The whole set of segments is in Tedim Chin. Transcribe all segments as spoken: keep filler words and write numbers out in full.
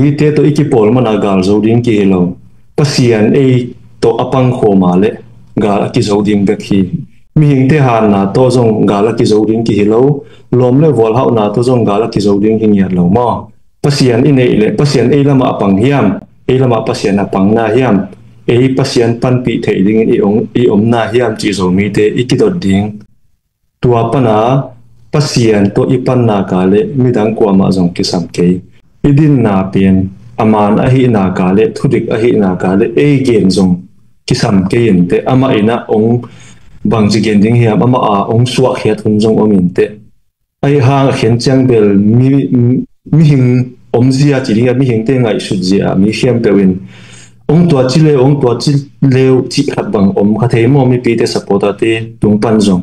Mite tawh i kipawl mana gal zo ding kihi lo. Pasian ei tawh a pangkhawma le gal a kizo ding bek hi. Mihingte hanna tawh zong gal a kizo ding kihi lo. Lawm le vualhauhna tawh zong gal a kizo ding hi ngiat lo maw? Pasian i neih le Pasian ei lamah a pang hiam? Ei lamah Pasian a pangna hiam? Ei Pasian panpih theih dingin i omna hiam cih Zomite i kidot ding. Tua pana Pasian tawh i panna ka le midang kuamah zong kisam kei. I dinna pen a man ahihna ka le thudik ahihna ka le ei gen zong kisam kei inteh. Amah inah ong bangci gen ding hiam? Amah a ong suahkhiat hun zong om inteh. Ahi hang a khen ciang bel mihing omzia ci ding a, mihingte ngaihsut zia a mi khempeuh in ong tua ci leu, ong tua ci leu cih khat bang om kha thei maw? Mipite supporterte tung pan zong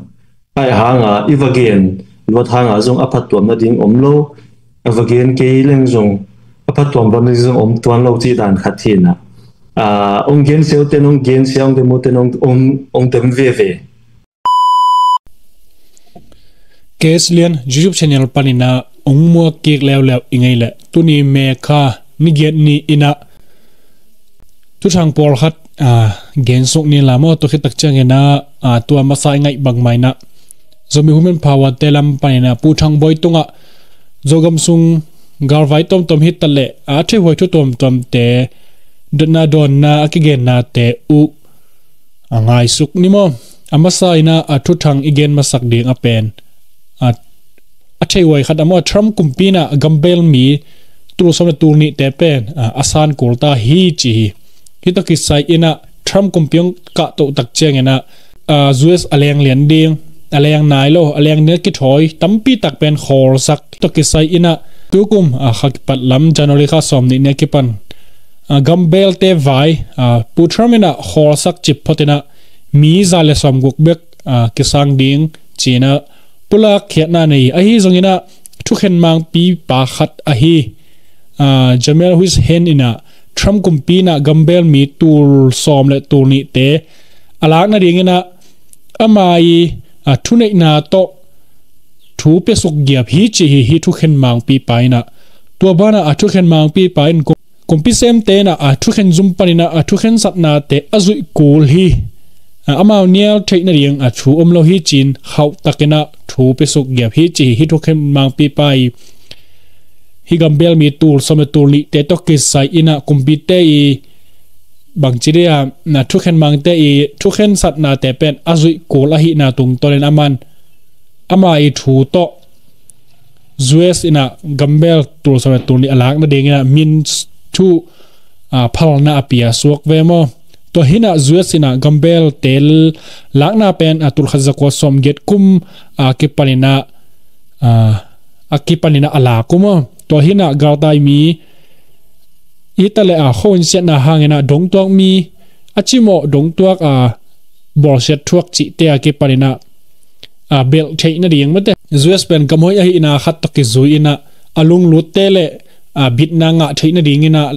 ahi hanga i va gen luat hanga zong a phattuam nading om lo. A va gen kei leng zong a phattuam bang ding zong om tuan lo cih dan khat hi inah. Ong gen siau ten ong gen sia, ong dem u ten ong dem veve. Kes Lian YouTube channel paninah ong muak kik leuleu i ngei leh tuni May kha ni giat ni inah thuthang pawlkhat gensuk ni la maw? Tua khit tak cianginah tua masa i ngaih bangmah inah Zomi Human Power te lam paninah Pu Thang Bawi tungah Zogam sung galvai tawmtawm hi ta leh a theihuai thu tawmtawmte dotna dawnna a kigennate uh a ngaisuk ni maw? A masa inah a thuthang i gen masak ding a pen a theihuai khat a maw? Trump kumpi inah gambel mi tul sawm le tul nihte pen a san kul ta hi ci hi. Hih tawh kisai inah Trump kumpi ong kahtoh tak cianginah US a leng lian ding, a leng nai lo, a leng ding a kithawi tampi tak pen khawlsak. Hih tawh kisai inah tukum a kha kipat lam January kha sawm nih ni a kipan gambelte vai Pu Trump inah khawlsak cip phot inah mi za le sawmguk bek kisang ding ci inah pulak khiatna nei. Ahi zonginah thukhen mangpipa khat ahi Jamel Hussein inah Trump kumpi inah gambel mi tul sawm le tul nihte a lak nadinginah ama i thuneihna tawh thu piasuk giap hi ci hi. Hih thukhen mangpipa inah tua banah a thukhen mangpipa in kumpi semte inah a thukhen zum paninah a thukhen satnate a zuih kul hi. Amau nial theih nading a thu om lo hi ci-in khauh takinah thu piasuk giap hi ci hi. Hih thukhen mangpipa i hih gambel mi tul sawm le tul nihte tawh kisai inah kumpite i bangci dia thukhen mangte i thukhen satnate pen a zuih kul ahihna tungtawnin aman ama i thu tawh US inah gambel tul sawm le tul nih a lak nadinginah min thu phalna a pia suak ve maw? Tua hinah US inah gambelte lakna pen a tul khat zakua sawm giat kum a kipaninah a kipaninah a lak uh maw? Tua hinah galtai mi hi ta leh a khuahun siatna hanginah dongtuak mi a cimawh dongtuak a bawlsiat thuak cihte a kipaninah a belh theih nading mate US pen gamhoi ahihna khat tawh kizui inah a lunglutte le a bitna ngah theih nadinginah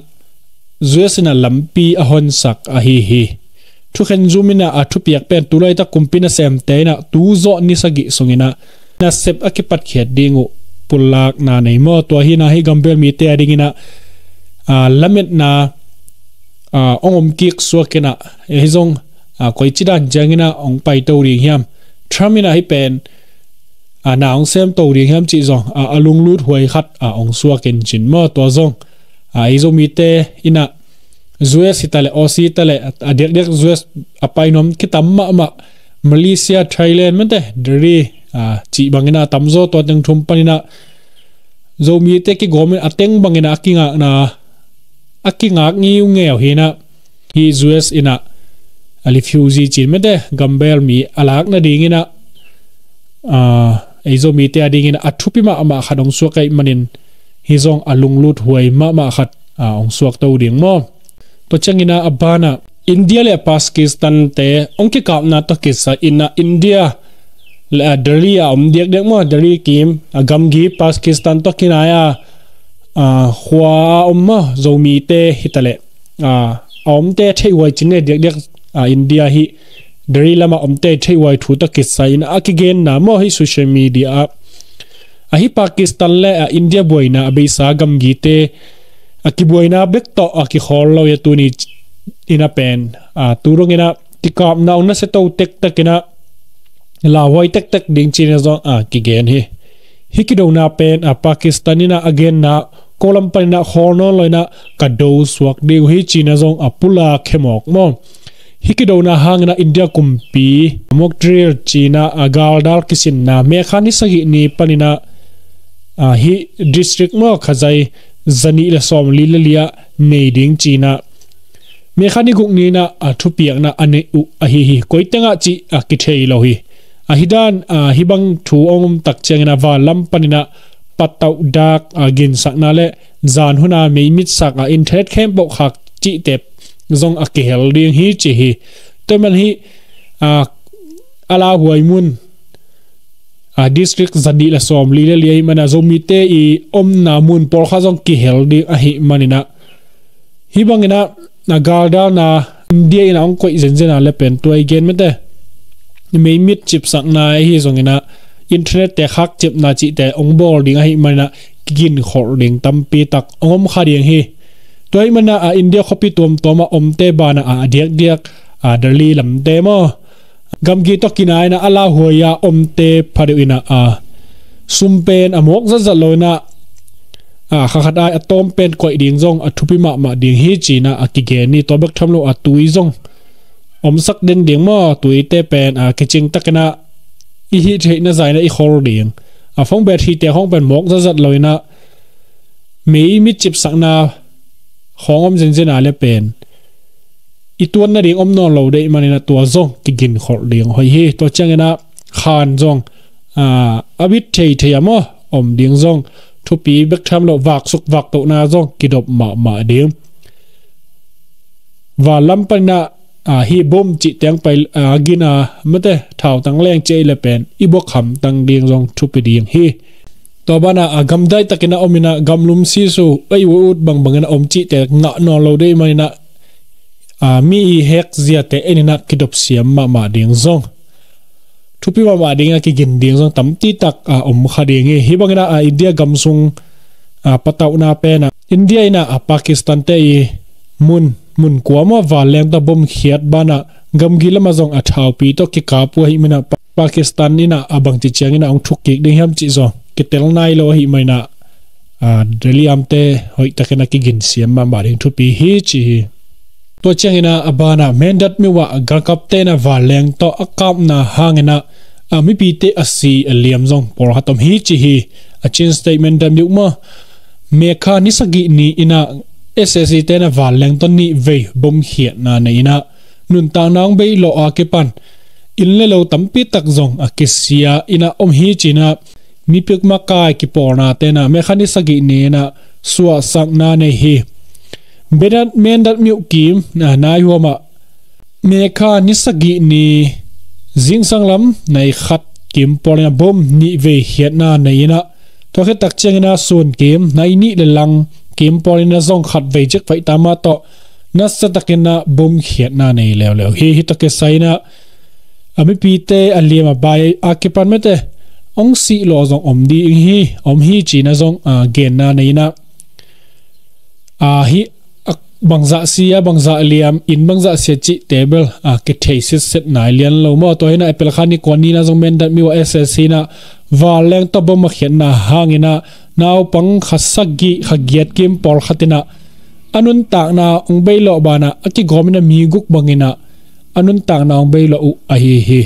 US inah lampi a honsak ahi hi. Thukhen zum inah a thupiak pen tulaitak kumpi nasemte inah tu zawh ni sagih sunginah nasep a kipatkhiat ding uh pulakna nei maw? Tua hinah hih gambel mite a dinginah lametna ong om kik suak inah hi zong koici dan cianginah ong paito ding hiam? Trump inah hih pen na ong semto ding hiam cih zong a lunglut huai khat ong suak in cin maw? Tua zong ei Zomite inah US hi ta leh Aussie hi ta leh a diakdiak US a painuam kitam mahmah Malaysia, Thailand mate Delhi cih banginah a tamzaw tua teng thum paninah Zomite kigawmin a teng banginah a kingakna a kingak ngiungeu hinah hih US inah a refugee cin mate gambel mi a lak nadinginah ei Zomite a dinginah a thupi mahmah khat ong suak ahih manin hi zong a lunglut huai mahmah khat ong suakto ding maw? Tua cianginah a banah India le Pakistan te ong kikapna tawh kisai inah India le a Delhi a om diakdiak maw? Delhi kim a gamgi Pakistan tawh kinai a khua a om maw? Zomite hi ta leh a omte theihhuai cin le diakdiak India hih Delhi lamah omte theihhuai thu tawh kisai inah a kigenna maw? Hih social media ah ahi Pakistan le a India buaina a beisa gamgite a kibuaina bek tawh a kikhawl lo hi a, tuni in a pen a tu dongin a kikapna hong nasia to tektek in a lauhuai tektek ding ci-in a zong a kigen hi. Hih kidona pen a Pakistan in a a genna ko lam panin a khawl nawn lo in a ka do suak ding uh hi ci-in a zong a pulak khemawk maw. Hih kidona hangin a India kumpi mock drill ci-in a galdal kisinna May kha ni sagih ni panin a hih district maw Khazai zanih le sawmli le li ah nei ding ci-in a May kha ni guk ni-in a thupiakna a neih uh ahi hi. Koi tengah cih a kithei lo hi. Ahi dan hih bang thu hong om tak ciangin a van lam panin a patauh dak a ginsakna le zan hun a meimit sak a internet khempeuh khak cihte zong a kihel ding hi ci hi. Tua ahih man hih a lauhuai mun a district zanih le sawmli le li ahih man a Zomite i omna mun pawlkhat zong kihel ding ahih manin a hih bangin a galdalna India in a hong koih zenzen a le pen tua i gen mete meimit cipsakna ahi zongin a internet te khak cipna cihte hong bawl ding ahih manin a kiginkholh ding tampi tak hong om kha ding hi. Tua ahih manin a India khuapi tuamtuam a omte banah a diakdiak a Delhi lamte maw gamgi tawh kinain a lauhuai a omte phadeuh in a sum pen a mawk zatzat lo in a kha khat ai a tawm pen koih ding zong a thupi mahmah ding hi ci-in a kigen hi. Tua bek tham lo a tui zong omsak den ding maw, tuite pen a kicing takin a i hih theihna zah in a i khol ding a phone battery te khawng pen mawk zatzat lo in a meimit cipsakna khawng om zenzen a le pen i tuanna ding om nawn lo deih manin a tua zong kiginkholh ding hoih hi. Tua ciangin a khan zong a bit theithei a maw om ding zong thupi bek tham lo vaksuk vaktohna zong kidop mahmah ding. Van lam panin a hih bom cih teng pai a gina mate thautang leng cih ahih le pen i buak hamtang ding zong thupi ding hi. Tua banah a gamdai takin a om in a gamlum sisu ei ut bangbangin a om cihte ngah nawn lo deih manin a mi i hek ziate en in a kidop siam mahmah ding zong thupi mahmah ding a kigin ding zong tampi tak a om kha ding hi. Hih bangin a India gam sung patauhna pen a India in a Pakistan te i mun mun kua maw vanleng tawh bom khiat banah gamgi lamah zong a thaupi tawh kikap uh ahih manin a Pakistan in a bangci ciangin a hong thuk kik ding hiam cih zong kitel nai lo ahih manin a Delhi amte hoih takin a kigin siam mahmah ding thupi hi ci hi. Tua ciangin a banah Mendat myo ah galkapte in a vanleng tawh a kapna hangin a mipite a si a liam zong pawlkhat om hi ci hi. A Chin State Mendat myo maw May kha ni sagih ni in a SAC te in a vanleng tawh nih vei bom khiatna nei in a nuntakna hong beih lawh a kipan inn le lo tampi tak zong a kisia in a om hi ci-in a mipik makai kipawlnate in a May kha ni sagih ni in a suahsakna nei hi. Mendat myo kim nai huam ah May kha ni sagih ni zingsang lam nai khat kim pawl in a bom nih vei khiatna nei in a tua khit tak ciangin a sun kim nai nih le lang kim pawl in a zong khat vei cik vaihta mah tawh nasa takin a bom khiatna nei leuleu hi. Hih tawh kisai in a a mipite a liam a bai a kipan mate hong sih lawh zong om ding hi om hi ci-in a zong a genna nei in a a hih bangzah sia bangzah liam inn bangzah sia cihte bel a kithei sitset nai lian lo maw. Tua hi in a April kha ni kua ni in a zong Mendat myo ah SAC in a vanleng tawh bom a khiatna hangin a naupang kha sagih kha giat kim pawlkhat in a a nuntakna hong beih lawh banah a kigawm in a mi guk bangin a a nuntakna hong beih lawh uh ahi hi.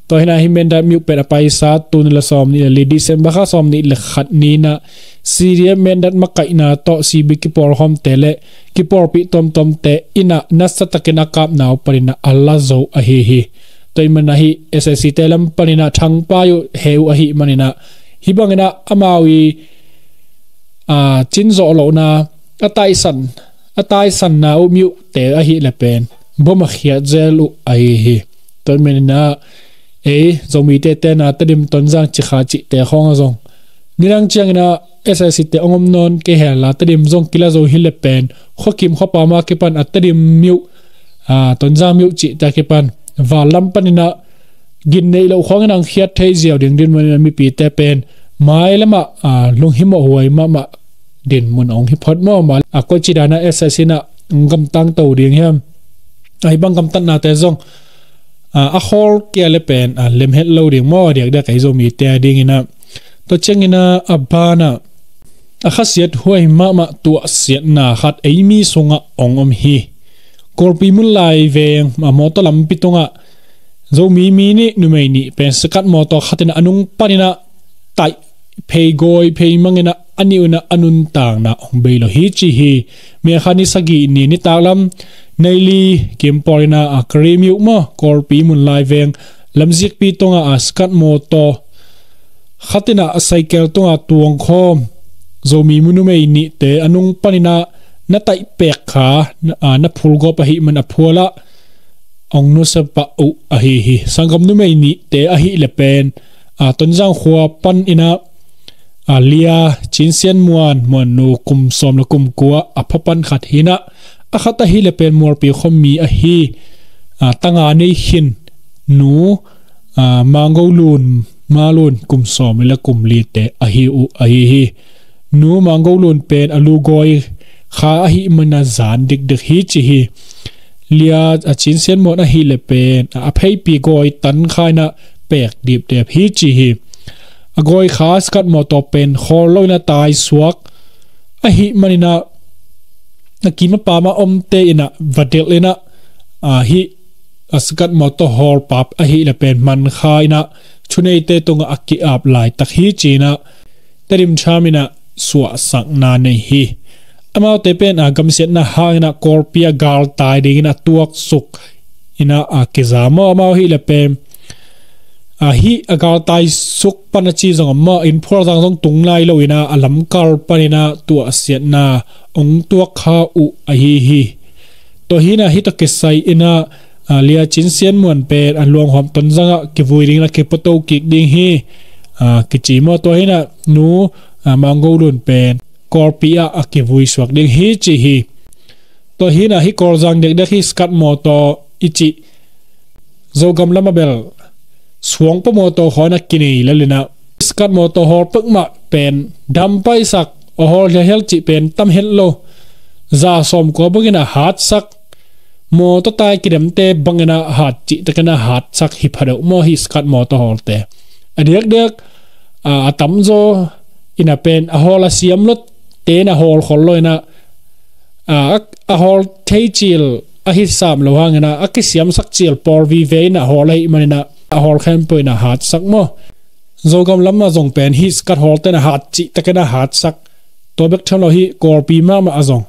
Tua hi in a hih Mendat myo pen a paisa tul nih le sawmnih le li December kha sawmnih le khat ni in a CDF Mendat makaihna tawh CB kipawlkhawmte le kipawlpih tuamtuamte in a nasa takin a kapna uh panin a a la zo ahi hi. Tua ahih manin a hih SAC te lam panin a thangpai uh he uh ahih manin a hih bangin a amau i a cin zawh lohna a taisan a taisanna uh myote ahih le pen bom a khiat zel uh ahi hi. Tua ahih manin a ei Zomite te in a Tedim Tonzang Cikha cihte khawng a zong nidang ciangin a SAC te hong om nawn kei hen la Tedim zong kila zo hi le pen khuakim khuapam a kipan a Tedim myo a Tonzang myo cihte a kipan vanlam panin a gin neih loh khawngin a hong khiat thei ziau ding ding manin a mipite pen mai lamah a lunghimawh huai mahmah dinmun a hong hi phot maw. Ma a koi ci dana S S in ah hong gamtang to ding hiam? Ahi bang gamtatnate zong a, a khawl kia le pen a, lem het lo ding maw, a diakdiak ei Zomite a dingin ah. Tua ciangin ah a banah a khasiat huai mahmah tuahsiatna khat ei mi sungah hong om hi. Kawlpi Munlai veng a mawtaw lampi tungah Zomi mi nih numei nih pen sikat mawtaw khatin ah a nung panin ah taih phei gawi phei mangin ah a nih un ah a nuntakna hong bei lo hi ci hi. May kha ni sagih ni nitaklam nai li kim pawlin ah a Kari Miuk maw, Kawlpi Munlai veng lamzikpi tungah a sikat mawtaw khatin ah a saikel tungah tuangkhawm Zomi mi numei nihte a nung panin ah na taih pek kha, na, a, na phulgawp ahih man a phual ah hong nusia pah uh ahi hi. Sanggam numei nihte ahih le pen a, Tonzang khua panin ah a, Lia Cin Sian Muan, Muan nu kum sawm le kum kua a pha pan khat hi in ah, a khat ahih le pen Mualpi khuami ahi a, Tanga Nei Khin nu a, Mang Go Lun, Ma Lun kum sawm le kum lite ahi uh ahi hi. Nu Mang Go Lun pen a lu gawi kha ahih man a zan dikdik hi ci hi. Lia a Cin Sian Muan ahih le pen a, a pheipi gawi tan kha in ah pek dipdep hi ci hi. A gawi kha sikat mawtaw pen khawl lo in ah tai suak ahih manin ah a kim a pam a omte in ah va delh in ah, a, hih a sikat mawtaw hawl pap ahih le pen man kha in ah thuneite tungah a ki-ap laitak hi ci in ah Tedim Tham in ah suahsakna nei hi. Amaute pen a, gamsiatna hangin ah Kawlpi ah galtai dingin a tuaksuk in ah a kiza maw, amau ahih le pen a, hih a galtai suk pan a ci zong a maw, inn phualzang zong tung nai lo in ah a lamkal panin ah tuahsiatna hong tuak kha uh ahi hi. Tua hi in ah hih tawh kisai in ah a, Lia Cin Sian Muan pen a luanghawm Tonzang ah kivui dingin a kipuato kik ding hi, a, kici maw. Tua hi in ah nu a, Mang Go Lun pen Kawlpi ah a kivui suak ding hi ci hi. Tua hi in ah hih Kawlzang diakdiak hih sikat mawtaw i cih Zogam lam ah bel suangpua mawtaw khawng a kinei lel in ah sikat mawtaw hawl peuhmah pen dam paisak, a hawl hialhial cih pen tam het lo. Za sawmkua bangin a hatsak, mawtaw tai kidemte bangin a hat cihtakin a hatsak hi pha deuh maw hih sikat mawtaw hawlte. A diakdiak a, a tamzaw in a pen a hawl a siam lote in a hawl khol lo in a, a, a hawl thei cil ahi sam lo hangin a, a kisiamsak cil pawl vive in a hawl ahih manin a, a hawl khempeuh in a hatsak maw. Zogam lam ah zong pen hih sikat hawlte in a hat cihtakin a hatsak. Tua bek tham lo hih Kawlpi mahmah ah zong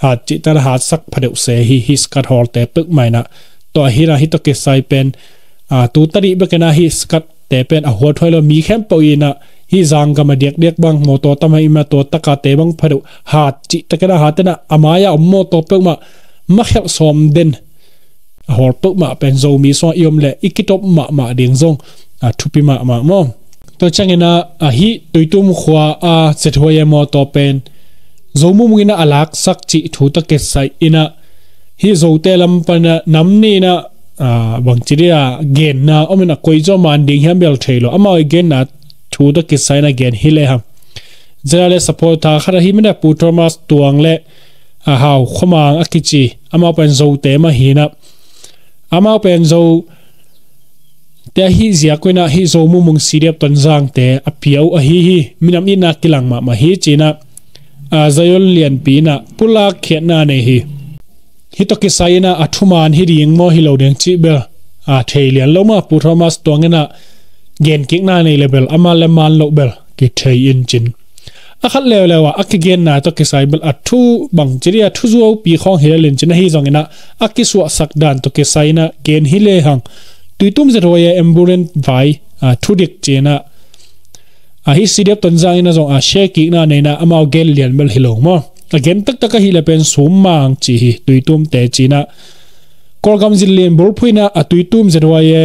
hat cihtakin a hatsak pha deuh se hi, hih sikat hawlte peuhmah in a. Tua hi in a hih tawh kisai pen, a, tu tadih bekin a hih sikatte pen a huathuai lo, mi khempeuh in a hih zanggam a diakdiak bang mawtaw tam ahih manin a tua takate bang pha deuh hat cihtakin a hat in a, a mai-ah om mawtaw peuhmah makhelh sawm den a hawl peuhmah pen Zomi sungah i om leh i kitop mahmah ding zong a thupi mahmah maw. Tua ciangin a, a hih Tuitum khua a Z H A mawtaw pen Zo Mung Mung in a laksak cih thu tawh kisai in a, hih Zote lam pan a nam nih in a, a, bangci dih a genna om in a, koi zaw man ding hiam bel thei lo, amau i genna thu tawh kisai in a gen hi lehang, Zera le supporter khat ahih manin a Pu Thomas Tuang le a Hau Khua Mang a kici, amau pen Zote mah hi in a, amau pen Zote ahih ziak uh in a hih Zo Mung Mung C D F Tonzangte a pia uh ahi hi, minam itna kilang mahmah hi ci in a, a, Zion Lianpi in a pulak khiatna nei hi. Hih tawh kisai in a, a thuman hi ding maw hi lo ding cih bel a thei lian lo mah, Pu Thomas Tuang in a genkikna nei le bel, a man le man loh bel kithei in cin. A khat leuleu ah a kigenna tawh kisai bel a thu bangci dih a thuzuaupi khawng hi lel in cin, ahi zongin a, a kisuahsak dan tawh kisai in a gen hi lehang, Tuitum Z H A ambulance vai, a, thudik ci in a, a hih C D F Tonzang in a zong a share kikna nei in a, amau gen lian bel hi lo maw. A gen taktak ahih leh pen sum mang ci hi, Tuitumte ci in a. Kawlgam zin lian bulphuh in a, a Tuitum Z H A,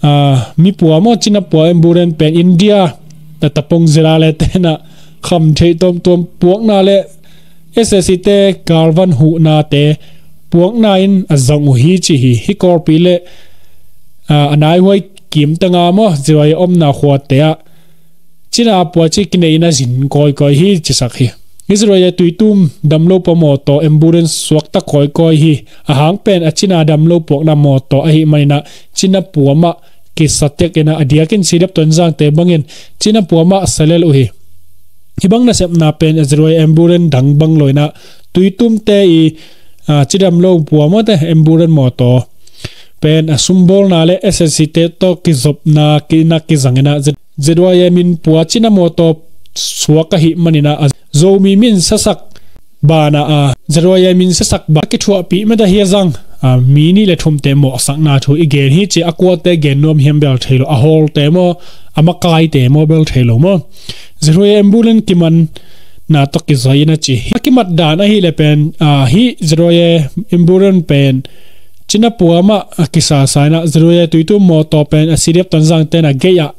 a, mipua maw, cinapua ambulance pen India, a tapong Zera le te in a kham theih tuamtuam puakna le S S C te galvan huhnate puakna in a zang uh hi ci hi. Hih Kawlpi le, a, a naihuai kim tanga maw, Z H A omna khuate ah cina pua ci kinei in a zin kawikawi hi, cisak hi. Israel tuitum damlo pua mawtaw ambulance suakta kawikawi hi. A hang pen a cina damlo puakna mawtaw ahi maninah cina puamah kisatek inah a diakin C D F Tonzangte bangin cina puamah salel uh hi. Hibang nasepna pen Israel ambulance dang bang lo inah tuitumte i, ah, cidamlo puamawte ambulance mawtaw pen a sumbawlna le S S C te tawh kizopna kina kizangina Z Y M in pua cina mawtaw suak ahi manina a Zomi min sasak bana a Z Y M in sasak ba kithuahpih mata hi a zang, a mi nih le thumte mawhsakna thu i gen hi ci a kuate gen nuam hiam bel thei lo, a hawlte maw, a makaite maw bel thei lo maw. Z Y M ambulance kiman na tawh kizai in a ci hi. A kimat dan ahi le pen, a, hi Z Y M ambulance pen cina puamah a kisasa inah Z Y M tuitum mawtaw pen a C D F Tonzang ten a gei ah,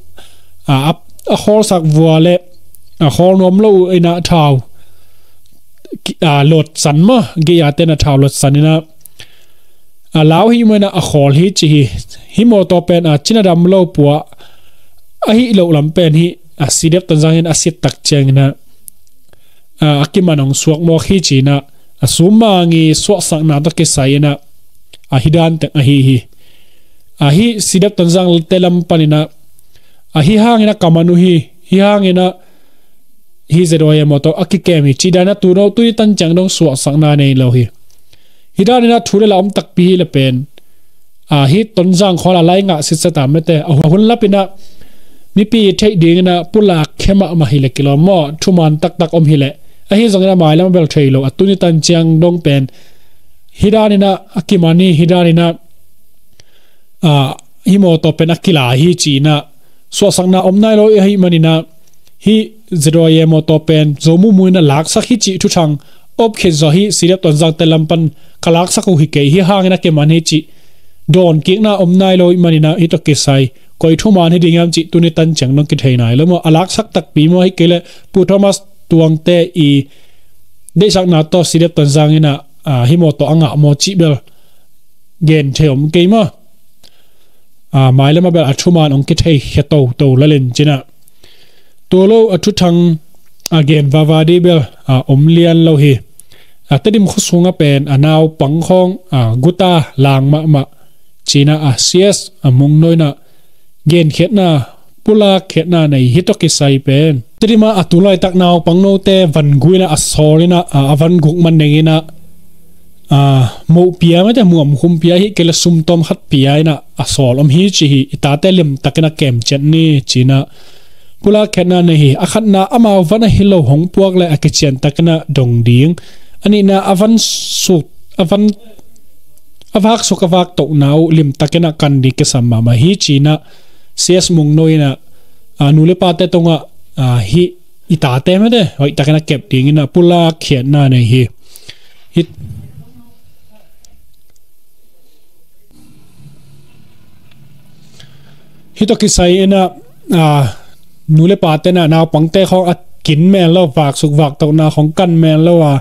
a, a, a khawlsak vua le a khawl nuam lo uh inah thau, ki-, a, lotsan maw, gei a ten a thau lotsan inah a lau hi maw inah a khawl hi ci hi. Hi mawtaw pen a cina damlo pua ahi loh lam pen hi a C D F Tonzang in a sit tak ciang inah, a, a kiman hong suak mawk hi ci inah a sum mangi suahsakna tawh kisai inah a hi dan teng ahi hi. A hi C D F Tonzang te lam pan inah a hi hang inah ka man uh hi, hi hang inah hi Z Y M mawtaw a kikem hi ci dan a tu no tuni tan ciang dong suahsakna nei lo hi. Hi dan inah thu le la om takpi hi le pen, a, hi Tonzang khawl a lai ngah sitsa ta mete a hun lap inah mipi theih ding inah pulak khia mahmah hi le kilawm maw, thuman taktak om hi le. Ahi zong inah mailam a bel thei lo a tuni tan ciang dong pen hi dan inah a kiman hi, hi dan inah, a, hi mawtaw pen a kila hi ci inah suahsakna om nai lo ahi maninah hi Z Y M mawtaw pen Zo mumu inah laksak hi ci thuthang op khit zaw hi. C D F Tonzang te lam pan ka laksak uh hi kei, hi hang inah kiman hi ci dawn kikna om nai lo ahi maninah hi tawh kisai koi thuman hi ding hiam ci tuni tan ciang dong kithei nai lo maw. A laksak takpi maw hi kei le Pu Thomas Tuangte i deihsakna tawh C D F Tonzang inah, a, hi mawtaw a ngah maw cih bel gen thei om kei maw. A, mailam a bel a thuman hong kithei khia toto lalin cinah tua lo a thuthang a gen vava dih bel, a, om lian lo hi. A, Tedim khuasung a pen a naupang khawng, a, guta lang mahmah cinah a C S a mungno inah genkhiatna, pulak khiatna nei hi tawh kisai pen Tedim a, a tulaitak naupang note van guk inah a sawl inah, a, a van guk man neng inah, a, moh pia mate muam khum pia hi kei le sumtawm khat pia inah a sawl om hi ci hi. I tate limtak inah kemciat ni cinah pulak khiatna nei hi. A khatna amau van ahi lo hong puak le a kician tak inah dong ding. A nihna a van suk, a van a vak suk a vak tohna uh limtak inah kan ding kisam mahmah hi cinah C S mungno inah, a, nu le pate tungah, a, hi i tate mate hoih tak inah kep ding inah pulak khiatna nei hi. Hi, hi tawh kisai inah, a, nu le pate inah naupangte khawng a kin men lo, vak suk vak tohna khawng kan men lo a,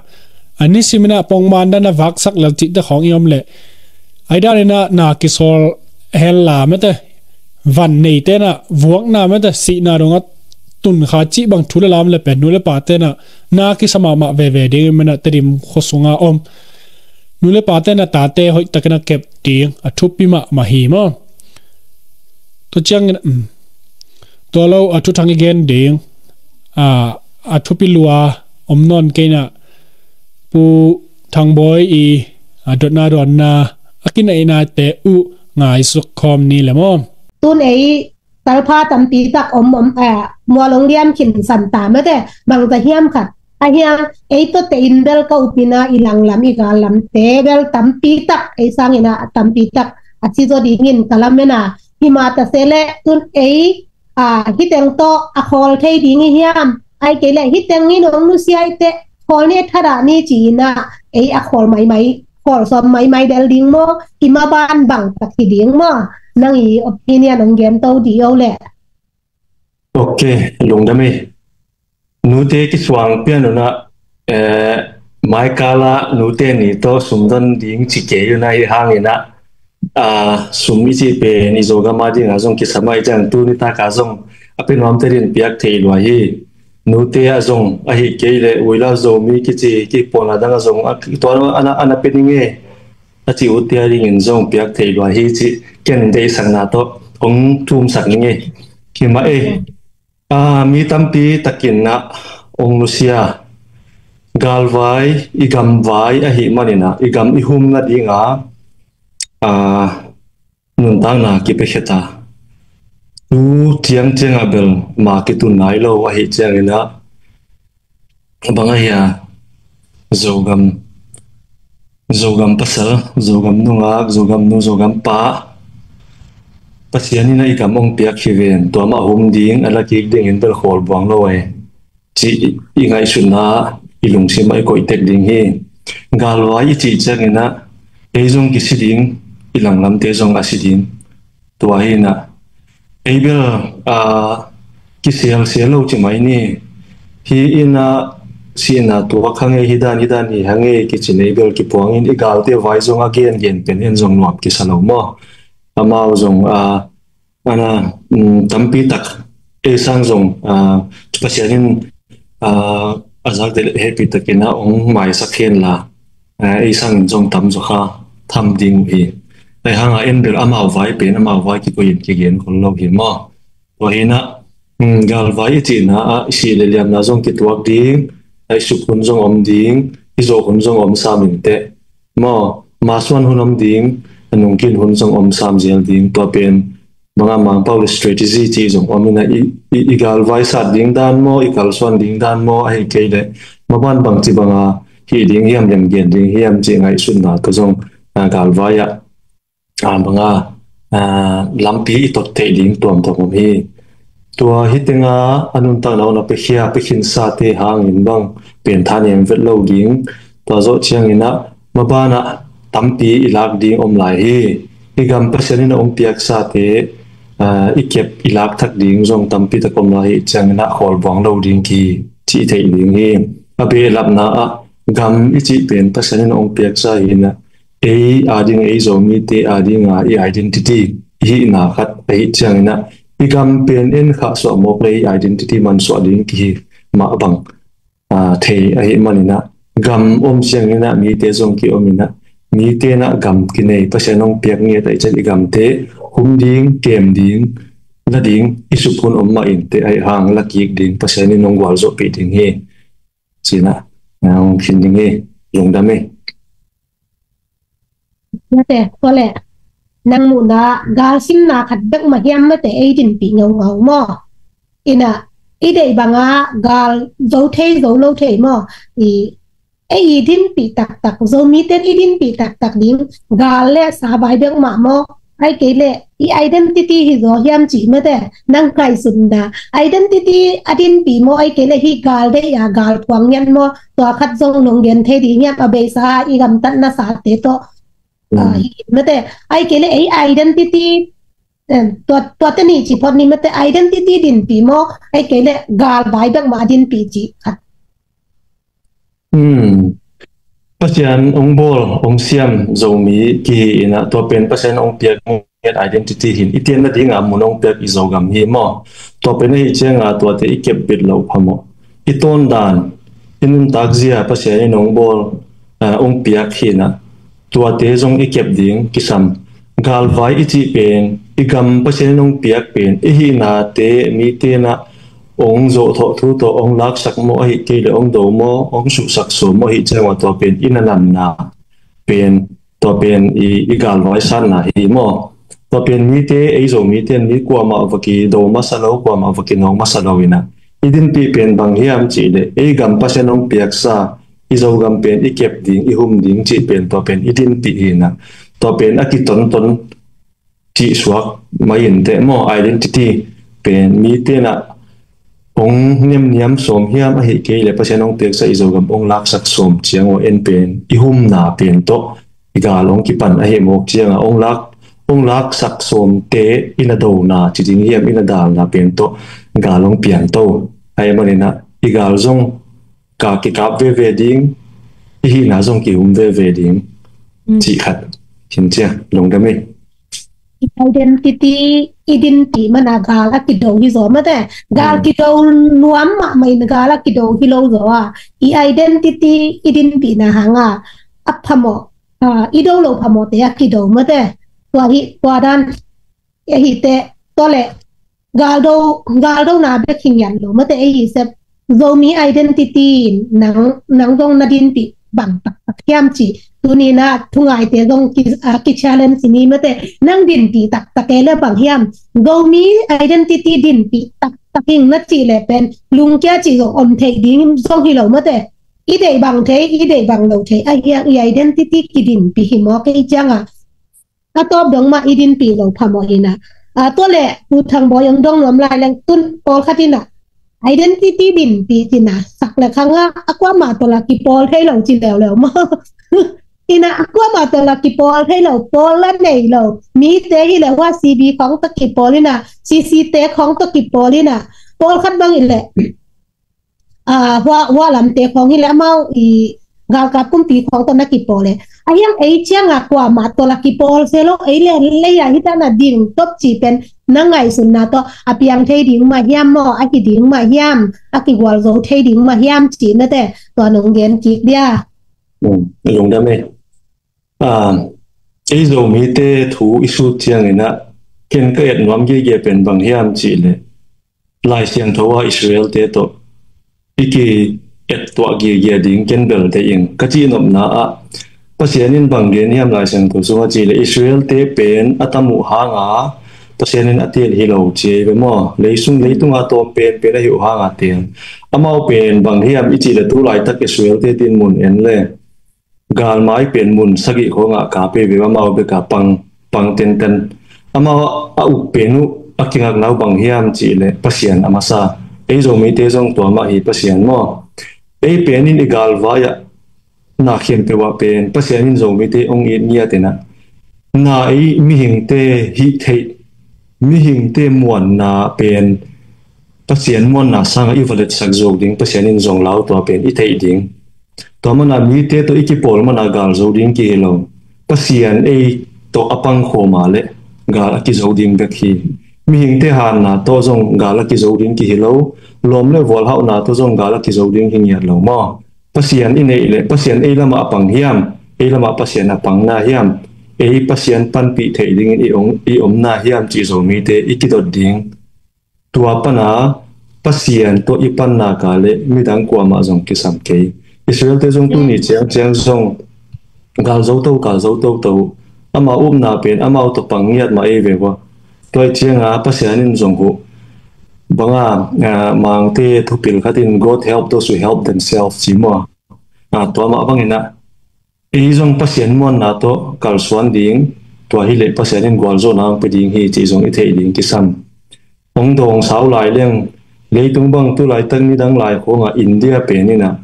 a nisim inah pongman dan a vaksak lel cihte khawng i om leh ai dan inah na kisawl hen la mate van neite inah vuakna mate sihna dongah tunkha cih bang thu le lam le pen nu le pate inah na kisa mahmah veve ding inah Tedim khuasung a om nu le pate inah tate hoih tak inah kep ding a thupi mahmah hi maw. Tua ciangin, um, tua lo a thuthang i gen ding, a, a thupi lua om nawn kei inah Pu Thangbawi i, a, dotna dawnna a kinaihnate uh ngaisuk khawm ni le maw. Tun ei talpha tampi tak om om, a, mual hong liam khin san ta mate bangza hiam khat. A hiang ei tawh te in bel ka upina i langlam i gallamte bel tampi tak ei sang inah tampi tak a ci zaw dingin ka lamen a, himah ta se le tun ei, a, hi teng tawh a khawl thei ding i hiam? Ai kei le hi teng in hong nusia i teh khawl ni thadah ni ci inah ei a khawl maimai, khawl sawm maimai del ding maw, i maban bang tak hi ding maw? Nang i opinion hong gen to dih o le. Ok, lungdam ei. Nute kisuang pian unah, eh, maikala nute ni tawh sumdon ding ci kei unah i hang inah, ah, sum i ci pen i Zogam a dingah zong kisam a i ciang tuni taka zong a pe nuamte din piak thei lua hi. Nute ah zong ahi kei leh We Love Zomi kici kipawlna dang ah zong a, tua a na, a na pe ning e a ci utte a dingin zong piak thei lua hi cih ken deihsakna tawh hong thumsak ning e. Hi mah e. A, mi tampi takin ah hong nusia. Galvai, i gamvai ahih manin ah i gam i hum nadinga, a, nuntakna kipiakhia ta. Tu ciangciangah bel ma kitun nai lo ahih ciangin ah, bang ahia, Zogam, Zogam pasal, Zogam nungak, Zogam nu, Zogam pa, Pasian in ah i gam hong piak hi ven, tua mah hum ding, a lakik dingin bel khawl buang lo e, cih i ngaihsutna, i lungsim ah i koih tek ding hi. Galvai i cih ciangin ah ei zong kisi ding, i langlamte zong a si ding. Tua hi in ah ei bel, a, kisialsial lo ci mai ni. Hi in ah sihna tuak hang e, hi dan hi dan hi hang e kici nei bel kipuangin i galte vai zong a gengen pen en zong nuam kisa lo maw. Amau zong, a, a na, um, tampi tak ei sang zong, a, Pasian in, a, a zakte le hehpih takin ah hong maisak hen la, a, ei sangin zong tamzaw kha tham ding uh hi. Ahi hanga en bel amau vai pen amau vai kikoih in kigen khol lo hi maw. Tua hi in ah, um, galvai i cihna ah i sih le liamna zong kituak ding, a, i suk hun zong om ding, i zawh hun zong om sam inteh maw. Masuan hun om ding, a nungkin hun zong om sam zel ding. Tua pen banga Mangpau le strategy cih zong om in ah i, i, i galvai sat ding dan maw, i kalsuan ding dan maw, ahi kei leh maban bangci banga hih ding hiam, liamgen ding hiam cih ngaihsutna tawh zong, a, galvai ah, a, banga, a, lampi i tot theih ding tuamtuam om hi. Tua hi tenga a nuntakna hong na piakhia, piakhinsate hangin bang pen thanem vet lo ding. Tua zawh ciangin ah mabanah tampi i lak ding om lai hi. I gam Pasian in a hong piaksate, a, i kep i lak thak ding zong tampi tak om lai hi ciangin ah khawl buang lo ding ki ci i theih ding hi. A behlapna ah gam i cih pen Pasian in a hong piaksa hi in ah ei ading, ei Zomite adinga i identity i hihna khat ahi ciangin ah i gam pen en khahsuah mawk le i identity mansuah ding kihi mah bang, a, thei ahi manin ah gam om ciangin ah mite zong ki-om in ah mite in ah gam kinei, Pasian hong piak ngiat ahi ciang i gamte hum ding, kem ding, la ding, i suk hun om mah inteh ahi hang la kik ding, Pasian in hong gualzawhpih ding hi. Ci in ah, a, hong khin ding hi. Lungdam hi. Mate, tua leh nang muhna galsimna khat bek mah hiam mate ei dinpih ngaungau maw? In ah i deih banga gal zo thei zo lo thei maw? I, ei i dinpih taktak, Zomite in i dinpih taktak ding gal le savai bek mah maw? Ahi kei leh i identity hi zaw hiam cih mate, nang ngaihsutna identity a dinpih maw, ahi kei leh hih gal deih a gal phuang ngiat maw? Tua khat zong nong gen thei ding hiam, a beisa i gamtat nasate tawh, a, hi mate, ahi kei leh ei identity, em, tua, tuate nih ci phot ni mate, identity dinpih maw, ahi kei leh galvai bek mah a dinpih cih khat. Hmm. Pasian hong bawl, hong siam Zomi kihi in ah, tua pen Pasian hong piak ngiat identity hi in, i tian nadinga mun hong piak i Zogam hi maw? Tua pen ahi cianga tuate i kep bit loh phamawh. I tawndan, i nuntak zia Pasian in hong bawl, a, hong piak hi in ah, tuate zong i kep ding kisam. Galvai i cih pen, i gam Pasian in hong piak pen, i hihnate mite in ah hong zawhthawh thu tawh hong laksak maw, ahi kei leh hong do maw, hong suhsak sawm maw, ahi ciangah tua pen i nanamna pen, tua pen i, i galvai satna hi maw? Tua pen mite, ei Zomite in mi kuamah va kido masa lo, kuamah va kinawk masa lo in ah, i dinpih pen bang hiam cih leh ei gam Pasian hong piaksa, i Zogam pen i kep ding, i hum ding cih pen tua pen i dinpih hi in ah, tua pen a kitonton cih suak mai inteh maw, identity pen mite in ah hong niamniam sawm hiam, ahi kei leh Pasian hong piaksa i Zogam hong laksak sawm ciang uh en pen i humna pen tawh i gal hong kipan ahi mawk ciangah hong lak, hong laksak sawmte i na dona ci ding hiam, i na dalna pen tawh gal hong piangto ahi manin ah i gal zong ka kikap veve ding, i hihna zong kihum veve ding. Mm. Cih khat hin cia, lungdam hi. i identity i dinpih mana gal a kido hi zaw mate. Gal kido nuam mahmah in gal a kido hi lo zaw a, i identity i dinpihna hanga a phamawh, i do lo phamawhte a kido mate. Tua hi tua dan ahite, tua le galdo galdona bek hi ngiat lo mate. Ei hi sep Zomi identity in nang nang zong na dinpih bang taktak hiam ci. Tunina thungaite zong ki, uh, ki challenge ni mate. Nang dinpih taktak e le bang hiam? Zomi identity dinpih taktak ing na ci le pen lungkia ci zong om thei ding zong hi lo mate. I deih bang thei, i deih bang lo thei a hiang i identity kidinpih hi maw kei cianga a tawp dong mah i dinpih lo phamawh ina. A tua le Pu Thang Bawi ong dong nuam lai leng tun pawlkhat ina identity dinpih tina sak le khanga a kuamah tawla kipawl thei lo ci leuleu maw? Ina a kuamah tawla kipawl thei lo, pawl la nei lo mite hi le hua C B khawng tawh kipawl ina, C C te khawng tawh kipawl ina, pawlkhat bang i le a hua hua lamte khawng hi le amau i galkap kumpi khawng tawh na kipawl e. A hiang ei cianga kuamah tawla kipawl se lo ei le leia hi tana ding top ci pen na ngaihsutna tawh a piang thei ding mah hiam maw, a hi ding mah hiam, a kigualzo thei ding mah hiam ci nate tua nong gen kik dia. Lungdam e. Ei Zomite thu i sut cianginah ken ka et nuam giagia pen bang hiam cih leh Lai Siangtho a Israel-te tawh i ki et tuah giagia ding ken bel deih ing ka cih nopna ah Pasian in bang gen hiam Lai Siangtho sungah cih leh Israel-te pen a tam uh hanga Pasian in a tel hi lo ci ei ve maw? Leisung leitunga tawm penpen ahi uh hanga tel. Amau pen bang hiam i cih leh tu laitak Israel-te din mun en le galmai pen mun sagih khawngah ka pe ve amau beka pang pang tenten. Amau a uk pen uh a kingakna uh bang hiam cih leh Pasian a masa. Ei Zomite zong tua mah hi Pasian maw? Ei pen in i galvai ah na khempeuh ah pen Pasian in Zomite ong it ngiat inah na ei mihingte hih theih mihingte muanna pen Pasian muanna sangah i va letsak zuak ding Pasian in zong lau tua pen i theih ding. Tua mana mite tawh i kipawl mana gal zo ding kihi lo. Pasian ei tawh a pangkhawma le gal a kizo ding bek hi. Mihingte hanna tawh zong gal a kizo ding kihi lo. Lawm le vualhauhna tawh zong gal a kizo ding hi ngiat lo maw? Pasian i neih le Pasian ei lamah a pang hiam? Ei lamah Pasian a pangna hiam? Ei Pasian panpih theih dingin i omna hiam cih Zomite i kidot ding. Tua pana Pasian tawh i panna ka le midang kuamah zong kisam kei. Israel-te zong tuni ciangciang zong gal zo to gal zo toto. Amau upna pen amau tawh pang ngiat mah ei ve vua. Tua i cianga Pasian in zong huh banga Mangte thupil khatin God help those who help themselves ci mua. Tua mah banginah ei zong Pasian muanna tawh kalsuan ding, tua hileh Pasian in gualzawhna ang pe ding hi cih zong i theih ding kisam. Hong dawng sau lai leng leitung bang tu laitak nidang lai khawngah India pen inah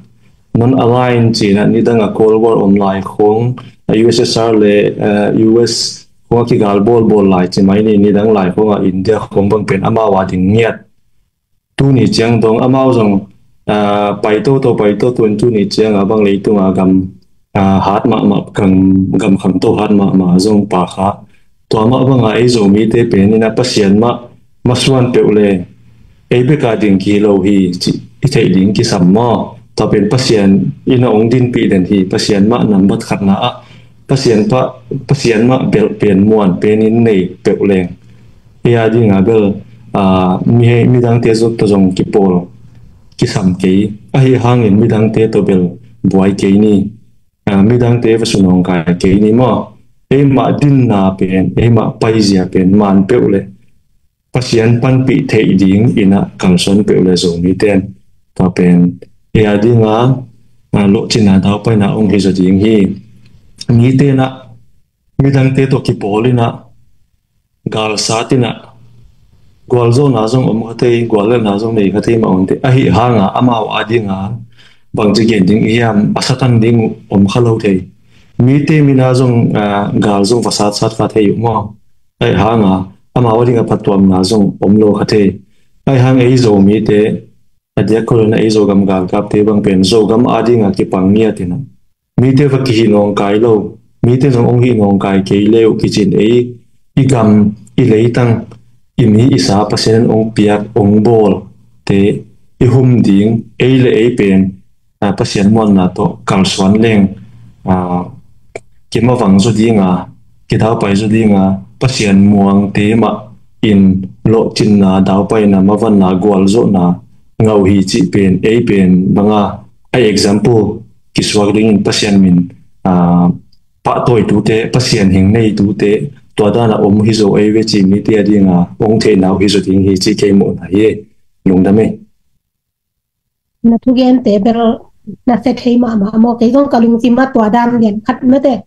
non-align cinah nidangah Cold War om lai khawng a U S S R le U S khawngah kigal bawlbawl lai ci mai ni nidang lai khawngah India khawng bang pen amau a ding ngiat. Tuni ciang dong amau zong pai toto pai toto in tuni cianga bang leitunga gam hat mahmah gam khamto hat mahmah zong pa kha. Tua mah banga ei Zomite pen inah Pasian mah masuan peuh le ei beka ding kihi lo hi cih i theih ding kisam maw? Tua pen Pasian inah ong dinpih den hi. Pasian mah nambat khatna ah Pasian mah belh pen muan pen in nei peuh leng ei a dinga bel midangte zot tawh zong kipawl kisam kei. Ahi hangin midangte tawh bel buai kei ni. Midangte va sunawngkai kei ni maw? Eimah dinna pen eimah paizia pen man peuh le Pasian panpih theih ding inah kalsuan peuh le Zomite in tua pen ei a dinga lohcinna daupaina ong hi zaw ding hi. Mite inah midangte tawh kipawl inah galsat inah gualzawhna zong om kha thei, guallelhna zong nei kha thei mah om thei. Ahi hanga amau a dinga bangci gen ding i hiam, a Satan ding om kha lo thei. Mite mina zong gal zong va satsat kha thei uh maw? Ahi hanga amau a dinga phatuamna zong om lo kha thei. Ahi hang ei Zomite a diak khol inah ei Zogam galkapte bang pen Zogam a dinga kipang ngiat inah mite va kihih nawngkai lo, mite zong ong hih nawngkai kei le uh kicin ei i gam, i leitang, i mi i sa Pasian in ong piak, ong bawl te i hum ding, ei le ei pen, ah, Pasian muanna tawh kalsuan leng, ah, kimavang zaw dinga, kidaupai zaw dinga, Pasian muangte mah in lawhcinna, daupaina, mavanna, gualzawhna ngah uh hi cih pen, ei pen banga a example kisuak dingin Pasian min, ah, pahtawitute, Pasian hing neitute, tua dana om hi zaw ei ve ci mite a dinga ong theihna uh hi zaw ding hi ci kei muhna hi. Lungdam ei. Na thugente bel na sia thei mahmah maw, kei zong ka lungsim ah tua dan lian khat mate.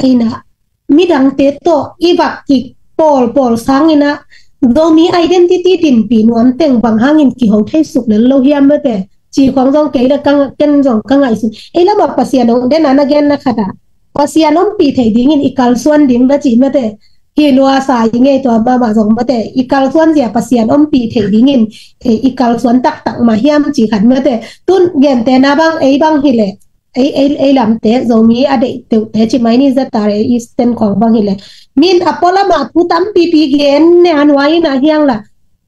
Aina midangte tawh i vak kik pawlpawl sangin ah Zomi identity dinpi nuam teng bang hangin kiho thei suk lel lo hiam mate. Ci khong zong kei le ka, ken zong ka ngaihsun. Ei lamah Pasian ong den a na genna khat ah Pasian ompih theih dingin i kalsuan ding na cih mate. Hi lua sa i ngei tua mahmah zong mate. I kalsuan zia Pasian ompih theih dingin, eh, i kalsuan taktak mah hiam ci khat mate. Tun gente na bang ei bang hi leh, ei, ei, ei lamte Zomi a deih teuhte ci mai ni, ZRA Eastern khong bang hi leh, min a pualam ah thu tampipi gen ne a nuai in a hiang la.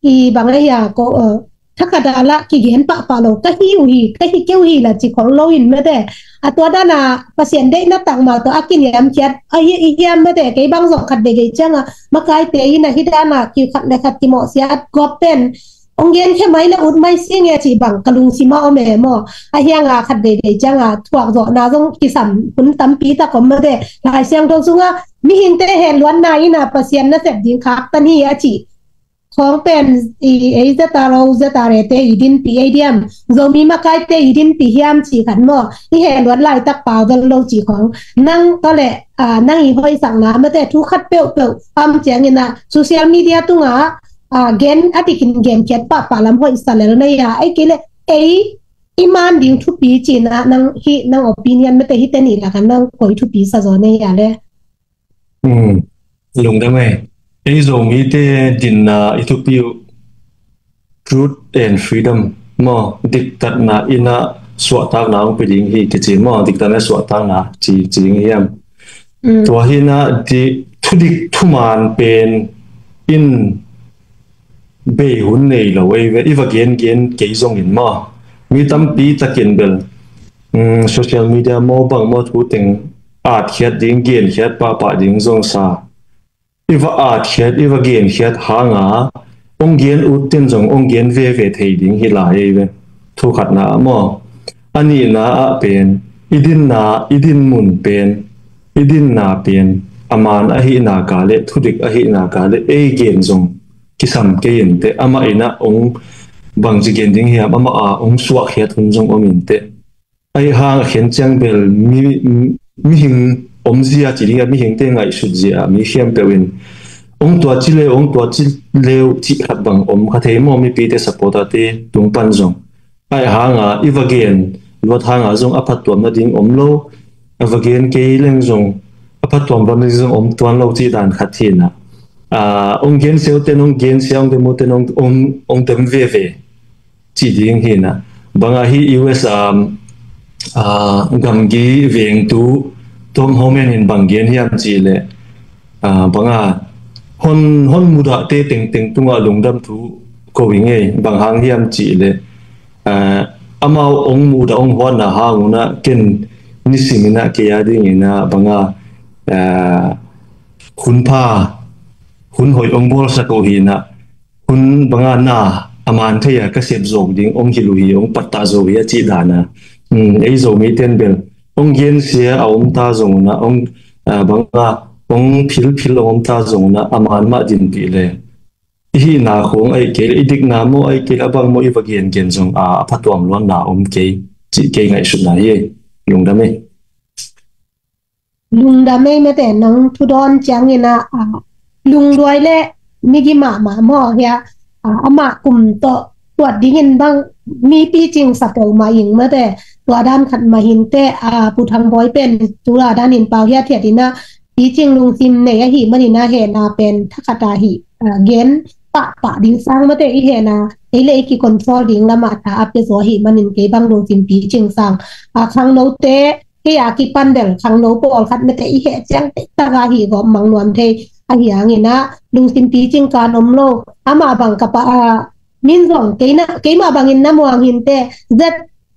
I bang a hia ko, eh, thakhat a la kigen pahpah lo, ka hi uh hi, ka hi kei uh hi la ci khol lo in mate. A tua dana Pasian deihna takmal tawh a kiniamkhiat a hi, i hiam mate, kei bang zong khat veivei cianga makaite in a hi dana ki khat le khat kimawhsiat gawp pen ong gen khe mai la ut mai si nge ci bang ka lungsim ah om e maw. A hianga khat veivei cianga thuakzawhna zong kisam hun tampi tak om mate. Lai Siangtho sunga mihingte hehluatna in a Pasian nasep ding khaktan hi a ci khong pen i ei ZRO, ZRA te i dinpi ei diam, Zomi makaite i dinpi hiam ci khat maw, i hehluat laitak pau dal lo ci khong. Nang tawh le, ah, nang i hoihsakna mate thu khat peuhpeuh am ciangin ah social media tunga, ah, gen a dikin genkhiat pahpah lam hoihsa lel nei a, ei kei le ei i man ding thupi cina nang hi, nang opinion mate hi te ni laka nang koi thupi sa zaw nei a le. Hmm. Lungdam ei. Ei Zomite dinna i thupi uh truth and freedom maw, diktatna in a suahtakna ong pe ding hi kici maw, diktatna suahtakna ci, ci ding hiam. Mm. Tua hi na di thudik thuman pen in bei hun nei lo ei ve, i va gen gen kei zongin maw. Mi tampi takin bel, mm, social media maw bang maw thu teng atkhiat ding, genkhiat pahpah ding zong sa. I va atkhiat, i va genkhiat hanga ong gen ut ten zong ong gen veve thei ding hi lai ei ve. Thu khatna ah maw. A nihna ah pen, i dinna, i din mun pen, i dinna pen a man ahihna ka le, thudik ahihna ka le, ei gen zong kisam kei in teh, amah in a ong bangci gen ding hiam, amah a ong suahkhiat hun zong om in teh. Ahi hang a khen ciang bel mi, mi, mihing omzia ci ding a, mihingte ngaihsut zia a mi khempeuh in ong tua ci leu, ong tua ci leu cih khat bang om kha thei maw, mipite supporter-te tung pan zong. Ahi hanga i va gen luat hanga zong a phattuam nading om lo, a va gen kei leng zong a phattuam luat nading zong om tuan lo cih dan khat hi na. Ah, ong gen siau ten ong gen sia, ong dem uh ten ong, ong, ong dem veve cih ding hi na. Banga hi U S a, ah, gamgi vengtu Tom Homan in bang gen hiam cih leh, ah, banga hon, hon mudahte tengteng tungah lungdam thu ko hi ngei, bang hang hiam cih leh, ah, amau ong mudah ong huatna hang un a ken nisim in a kei a ding in a banga, ah, hun pha, hun hoih ong bawlsak uh hi na, hun banga na a man thei a ka sep zawk ding ong hilh uh hi, ong pattah zo hi a cih dan a. Um, ei Zomi ten bel ong gensia a om ta zong un a, ong, ah, banga ong philphil a om ta zong un a, a man mah dinpih le i hihna khong ahi kei le, i dikna maw ahi kei le, a bang maw i va gengen zong a, a phatuam luatna om kei cih kei ngaihsutna hi. Lungdam ei. Lungdam ei mate, nang thudawn ciangin a, a, lungduai le migi mahmah maw hia, a, amah kum tawh tuat dingin bang mi picing sa peuhmah ing mate, tua dan khat mah hinte, a, Pu Thang Bawi pen tua danin pau hiathiat in a picing lungsim nei ahih manin a hehna pen thakhat a hi, a, gen pahpah ding sang mate, i hehna ei le ei kicontrol ding lamah tha a pia zaw ahih manin kei bang lungsim picing sang, a, khangnote kei a kipan bel khangno pawlkhat mate i heh ciang tektak a hi gawp mang nuam thei. Ahi hangin ah lungsim picing kan om lo. Amah bang ka pa, ah, min zong keina, keimah bangin na muang hinte, Z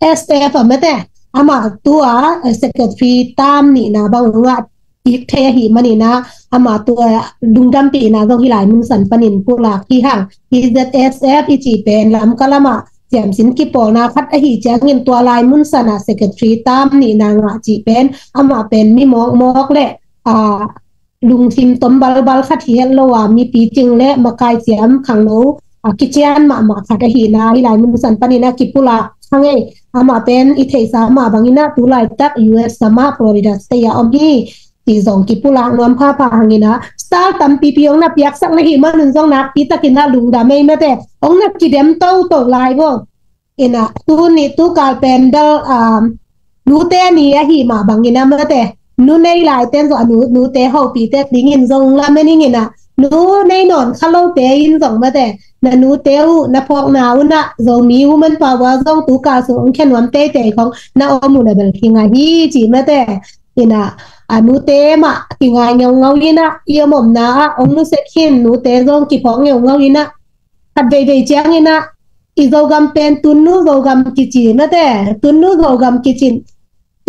S F a mate, amah tua, eh, secretary tam nihna bang ngah kik thei ahi manin ah, amah tua lungdampihna zong hih lai mun san panin pulak hi hang. Hih Z S F i cih pen Lamka lamah siamsin kipawlna khat ahi ciangin tua lai mun sanah secretary tam nihna ngah cih pen amah pen mi mawkmawk le, ah, lungsim tom balbal khat hi het lo a, mi picing le makai siam khangno, ah, kician mahmah khat ahihna hih lai mun san panin ah kipulak hang ei. Amah pen i theihsa mah bangin ah tu laitak U S gam ah Florida State ah om hi. Ti zong kipulak nuam phapha hangin ah, star tampipi hong na piaksak na hih manun zong nakpi takin ah lungdam ei mate. Hong na kidem toto lai bo. Ina, tuni tukal pen bel, um, nute ni ahi mah bangin ah mate, nu nei laiten zong a nu, nute hopihte dingin zong lamen ing ina, nu nei nawn kha lote in zong mate, na nute uh, na phawkna uh na Zomi Women Power zong tukal sung hong khia nuam teitei khong na om uh na bel kinga hi ci mate. Ina, a nute mah kinga ngeungau ina, i om omna ah hong nusia khin nute zong kiphawk ngeungau ina, khat veivei ciangin ah, i Zogam pen Tunnu Zogam kici mate, Tunnu Zogam kicin,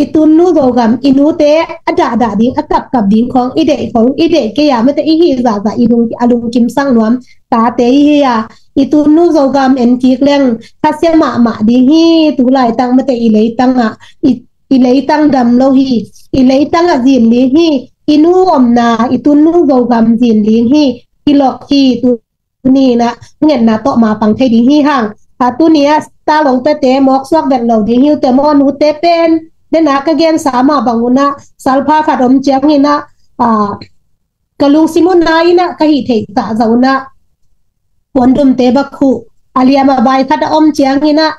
i Tunnu Zogam, i nute a dahdah ding, a kapkap ding khong i deih khong i deih kei a mate, i hih zahzah i lung, a lungkimsak nuam tate i hi a, i Tunnu Zogam en kik leng khasia mahmah ding hi. Tu laitak mate i leitang ah, i, i leitang dam lo hi. I leitang ah zin ding hi. I nu omna i Tunnu Zogam zin ding hi. I lok hi. Tu ni na ngetna tawh mapang thei ding hi hang. A tuni ah star hong piate mawk suak vet lo ding hi uh te maw, nute pen. Dena ka gensa mah bang un ah salpha khat om ciangin ah, ah, ka lungsim un ah ina ka hih theih tah zah un ah puandumte bak huh a liam a bai khat a om ciangin ah,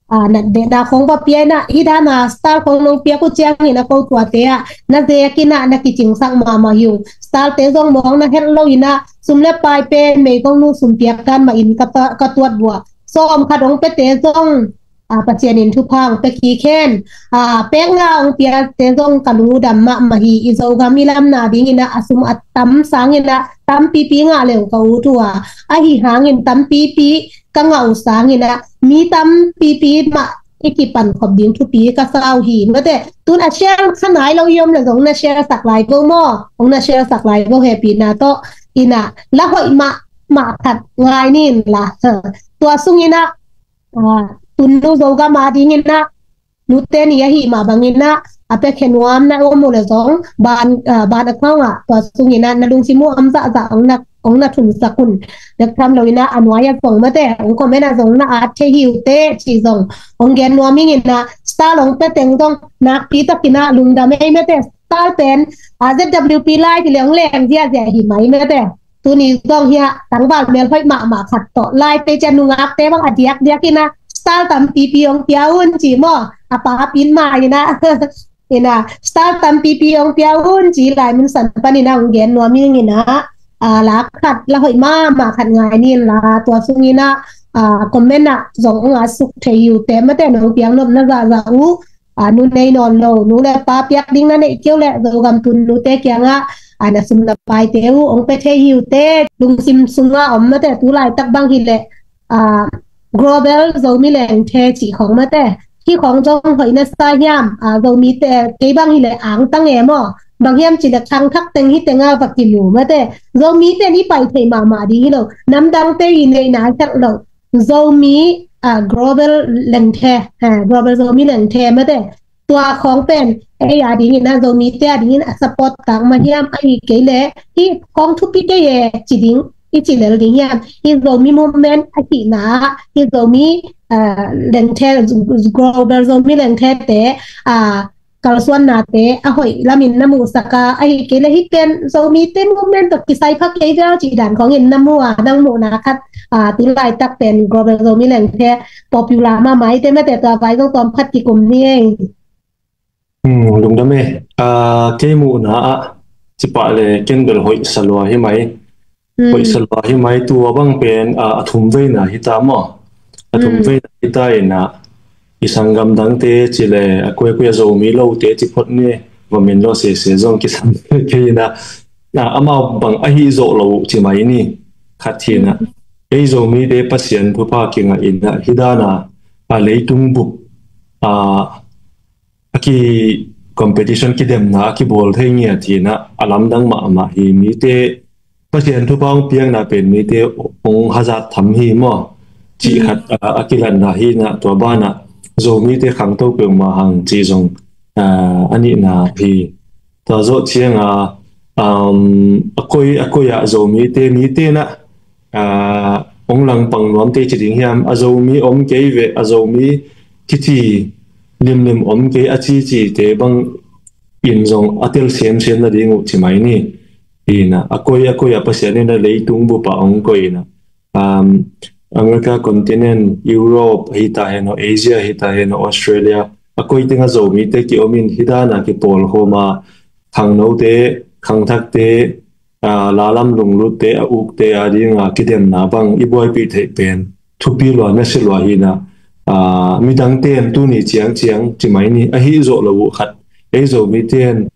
ah, natdehna khong va pia ina, hih dana star khong nong piak uh ciangin ah ko tuate ah na zek ina na kicingsak mahmah hi ung. Star te zong mawng na het lo ina, sum le pai pen meigong nu sum piak dan mah in ka ta-, ka tuat buah. Sawm khat hong piate zong, ah, Pasian in thupha hong pia kik hen. Ah, pek nga hong piate zong ka lungdam mahmah hi. I Zogam i lamna dingin ah a sum a tam sangin ah tampipi ngah leng ka ut uh a, ahi hangin tampipi ka ngah uh sangin ah mi tampipi mah i kipan khop ding thupi ka sa uh hi mate. Tun a share kha nai lo i om le zong na share sak lai bo maw, hong na share sak lai bo hehpihna tawh. Ina, la hoih mahmah khat ngai ni in la. Ha. Tua sungin ah, ah, Tunnu Zogam a dingin ah nute ni ahi mah bangin ah a piakhia nuam na om uh le zong ban, ah, ban account ah tua sungin ah na lungsim uh om zahzah hong na, hong na thunsak un. Bek tham lo ina a nuai ah zong mate, hong comment ah zong na at thei hi uh te ci zong hong gen nuam ing ina, star hong pia teng zong nakpi takin ah lungdam ei mate. Star pen, ah, Z W P lai hi le hong leng ziahziah hi mai mate. Tuni zong hi a tangval mel hoih mahmah khat tawh lai page ah nungakte bang a diakdiak ina star tampipi hong pia un ci maw, a pa a pin mah ina. Ina, star tampipi hong pia un ci lai mun san panin ah hong gen nuam ing ina, ah, la khat, la hoih mahmah khat ngai ni in la, tua sungin ah, ah, comment ah zong hong at suk thei hi uh te mate, nong piak nopna zahzah uh, ah, nu nei nawn lo, nu le pa piak ding na neih kei uh le Zogam Tunnute kiangah, ah, na sum na paite uh hong pia thei hi uh te, lungsim sungah om mate. Tu laitak bang hi le, ah, Global Zomi Lengthe cih khong mate. Hih khong zong hoih na sa hiam, ah, Zomite kei bang hi le angtang e maw. Bang hiam cih le khangthak teng hi teng a va kimu mate. Zomite ni pai thei mahmah ding hi lo. Namdangte i neihna hiak lo. Zomi, ah, Global Lengthe, ah, Global Zomi Lengthe mate. Tua khong pen ei a dingin ah, Zomite a dingin a support tak mah hiam, ahi kei le hih khong thupi kei e ci ding, i ci lel ding hiam. Hih Zomi movement ahihna, hih Zomi, ah, Lengthe, Global Zomi Lengthe te, ah, kalsuannate a hoih lamin na muhsak a, ahi kei le hih pen Zomite movement tawh kisai pha kei vel cih dan khongin na mu a, nang muhna khat, ah, tu laitak pen Global Zomi Lengthe popular mahmah i te mate, tua vai zong tawm khat kikum ni ei. Hmm, lungdam e. Ah, kei muhna ah cipah le ken bel hoih sa lua hi mai. Hmm. Hoih sa lua hi mai, tua bang pen, ah, a thum veina hi ta maw. A thum Hmm. veina hi ta ina, i sanggam dangte ci le a kuai kuai a Zomi lote ci phot ni, va min lo sese zong kisam kei ina. amau bang ahi zawh lo uh ci mai ni. Khat hi in ah, ei Zomite Pasian thupha kingah in ah, hi dan a, a leitung bup a, a ki competition kidemna a kibawl thei ngiat hi in ah, a lamdang mahmah hi. Mite Pasian thupha hong piakna pen mite hong hazat tham hi maw, cih khat a kilatna hi in ah, tua banah Zomite khangto peuhmah hang cih zong a nihna hi. Tua zawh cianga a koi a koi ah Zomite mite in ah hong langpang nuam tei ci ding hiam, a Zomi om kei veh, a Zomi kici limlim om kei a cicite bang in zong a tel semsem nading uh ci mai ni. Hi in ah, a koi a koi ah Pasian in ah leitung bup ah hong koi in ah, America continent, Europe hi ta hen aw, Asia hi ta hen aw, Australia, a koi teng ah Zomite ki om in, hi dan a kipawlkhawm a, khangnote, khangthakte, lalam lunglutte, a ukte a ding a kidemna bang i buaipih theih pen thupi lua, nasia lua hi in ah, midangte in tuni ciangciang ci mai ni, ahi zawh lo uh khat ei Zomite in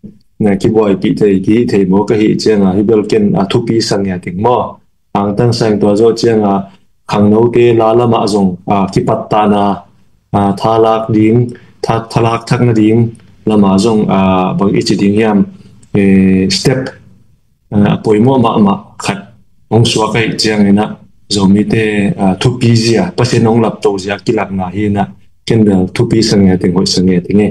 kibuaipih thei, kihih thei maw ka hih cianga, hi bel ken a thupi sa ngiat ing maw. Hangtang sa ing. Tua zawh cianga khangnote la lamah zong kipattahna, thalak ding, thalak thak nading lamah zong bang i ci ding hiam, step a poimawh mahmah khat hong suak ahih ciangin ah, Zomite thupi zia, Pasian hong lapto zia kilakna hi in ah, ken bel thupi sa ngiat ing, hoih sa ngiat ing e.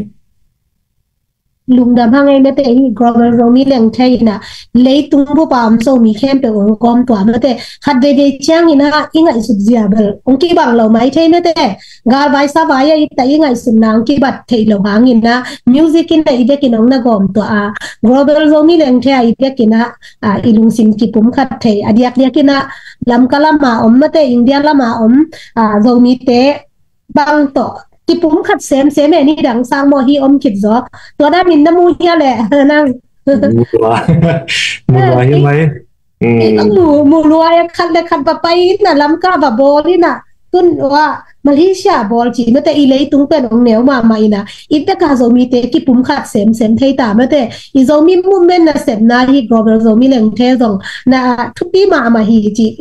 Lungdam hang ei mate, hi Global Zomi Lengthe in ah leitung bup a om Zomi khempeuh hong kawm tua mate, khat veivei ciangin ah i ngaihsut zia bel hong kibang lo mai thei mate. Galvai savai a i ta i ngaihsutna hong kibat theih lo hangin ah, music in ah i vekin hong na gawm tua a, Global Zomi Lengthe a i vekin ah i lungsim kipumkhat thei a diakdiak in ah, Lamka lam a om mate, India lam a om Zomite bang tawh kipumkhat semsem e, ni dang sang maw, hi om khit zaw. Tua dan in na mu hia le nang? Mu lua. Mu lua hi mai. Kei ka mu, mu lua e, khat le khat va pai in ah, Lamka va bawl in ah, tun ua Malaysia bawl ci mate, i leitung pen hong neu mahmah in ah, i pek a Zomite kipumkhat semsem thei ta mate. I Zomi movement nasepna hi Global Zomi Lengthe zong na thupi mahmah hi ci,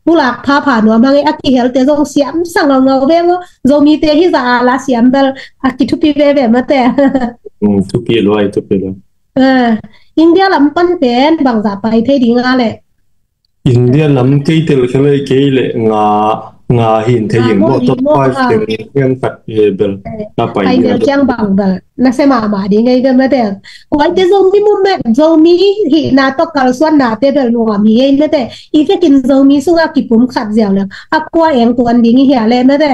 pulak phapha nuam hang e. A kihelte zong siam sa ngaungau veng aw, Zomite hi zah a la siam bel a kithupi veve mate. Thupi luai, thupi luai. India lam pan pen bangzah pai thei ding a le? India lam kei tel kha le kei le nga, nga hin thei ing maw, top five teng hiam khat hi bel na pai ding a le. Kiang bang bel na se mahmah ding ei ve mate. Kuaite Zomi movement, Zomi hihna tawh kalsuannate bel nuam hi ei mate. I vekin Zomi sungah kipumkhat ziau le a kua eng tuan ding i hia le mate.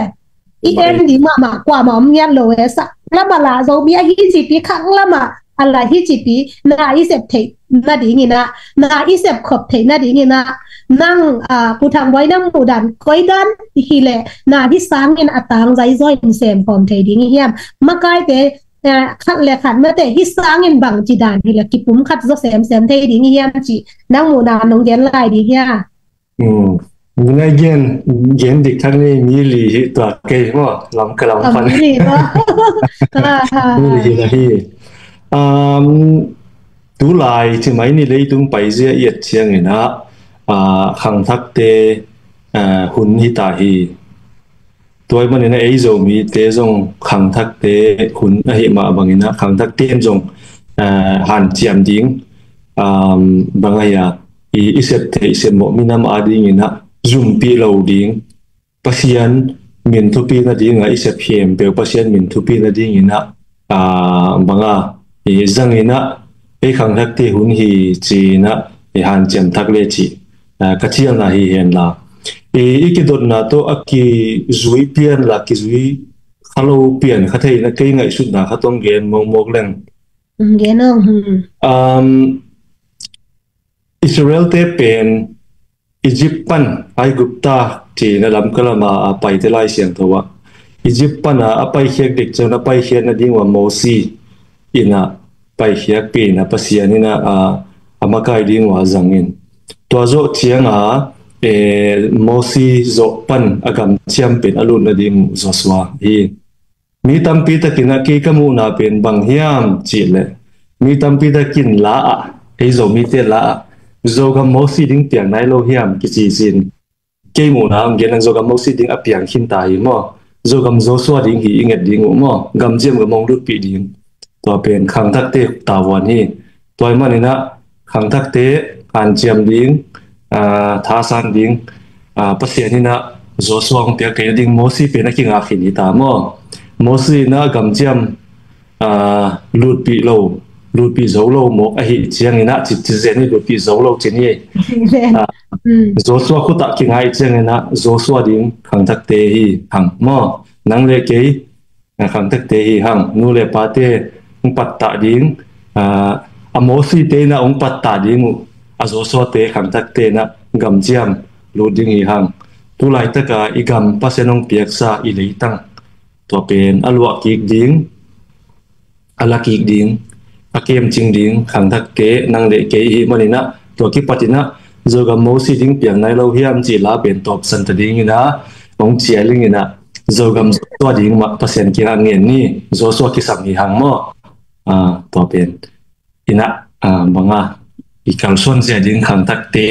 I en ding mahmah kuamah om ngiat lo e. Sak lamah lah Zomi ahi cipi, khak lamah a lah hi cipi na i sep theih nadingin ah, na i sep khop theih nadingin ah, nang Pu Thang Boi nang muhdan koidan hileh na hi sangin a tang zaizaw in semkhawm thei ding i hiam? Makaite khat le khat mate hi sangin bangci dan hileh kipumkhat zaw semsem thei ding i hiam cih nang muhna nong gen lai ding hia? Ngai gen, gen dik thak ni, mi li hi tua kei maw, Lamka lam pan. Mi li hi na hi. Tulai ci mai ni, leitung paizia i et ciangin ah khangthakte hun hi ta hi. Tua ahih manin ah ei Zomite zong khangthakte hun ahih mah bangin ah khangthakte in zong hanciam ding, bang ahi a, i sep theih sep mawh minam a dingin ah zumpih lo ding, Pasian min thupi nadingah i sep khempeuh Pasian min thupi nadingin ah, banga i zangin ah ei khangthakte hun hi ci-in ah i hanciam thak le cih ka cialna hi henla, i kidotna tawh a kizui pian la, kizui kha lo pian kha thei in ah kei ngaihsutna khat hong gen mawkmawk leng. Israelte pen Egypt pan, Aigupta ci-in ah Lamka lam a paite Lai Siangtho ah, Egypt pan a a paikhiat ding ciang a paikhiat nading uh a Mosi in ah paikhiatpih in ah Pasian in ah a makai ding uh a zangin, tua zawh ciang a Mosi zawh pan a gam ciam pen a lut nading uh Joshua hi. Mi tampi takin ah kei ka muhna pen bang hiam cih leh, mi tampi takin la ah ei Zomite la ah Zogam Mosi ding piang nai lo hiam kici sin. Kei muhna hong gen ang, Zogam Mosi ding a piang khin ta hi maw. Zogam Joshua ding hi i nget ding uh maw. Gamciam gam hong lutpih ding. Tua pen khangthakte tavuan hi. Tua hi maninah khangthakte hanciam ding, aa, thasan ding, aa, Pasian inah Joshua hong piak theihna ding Mosi pen a kingak khin hi ta maw. Mosi inah gamciam aa, lutpih lo, lutpih zo lo mawk ahi cianginah, ci, ci zen hi, lutpih zo lo ci ni. Aa, Joshua khutah kingai cianginah Joshua ding khangthakte hi hang maw. Nang le kei, aa, khangthakte hi hang. Nu le pate hong pattah ding, aa, a Mosite inah hong pattah ding uh a Joshuate khangthakte inah gamciam lut ding hi hang. Tulaitaka i gam Pasian hong piaksa i leitang tua pen a luah kik ding, a la kik ding, a kemcing ding khangthakte nang le kei hi maninah, tua kipatinah Zogam Mosi ding piang nai lo hiam ci la pen tawpsan ta dinginah hong cial inginah Zogam Joshua ding mah Pasian kingah ngen ni. Joshua kisam hi hang maw. Aa, tua pen inah, aa, banga i kalsuan zia ding khangthakte,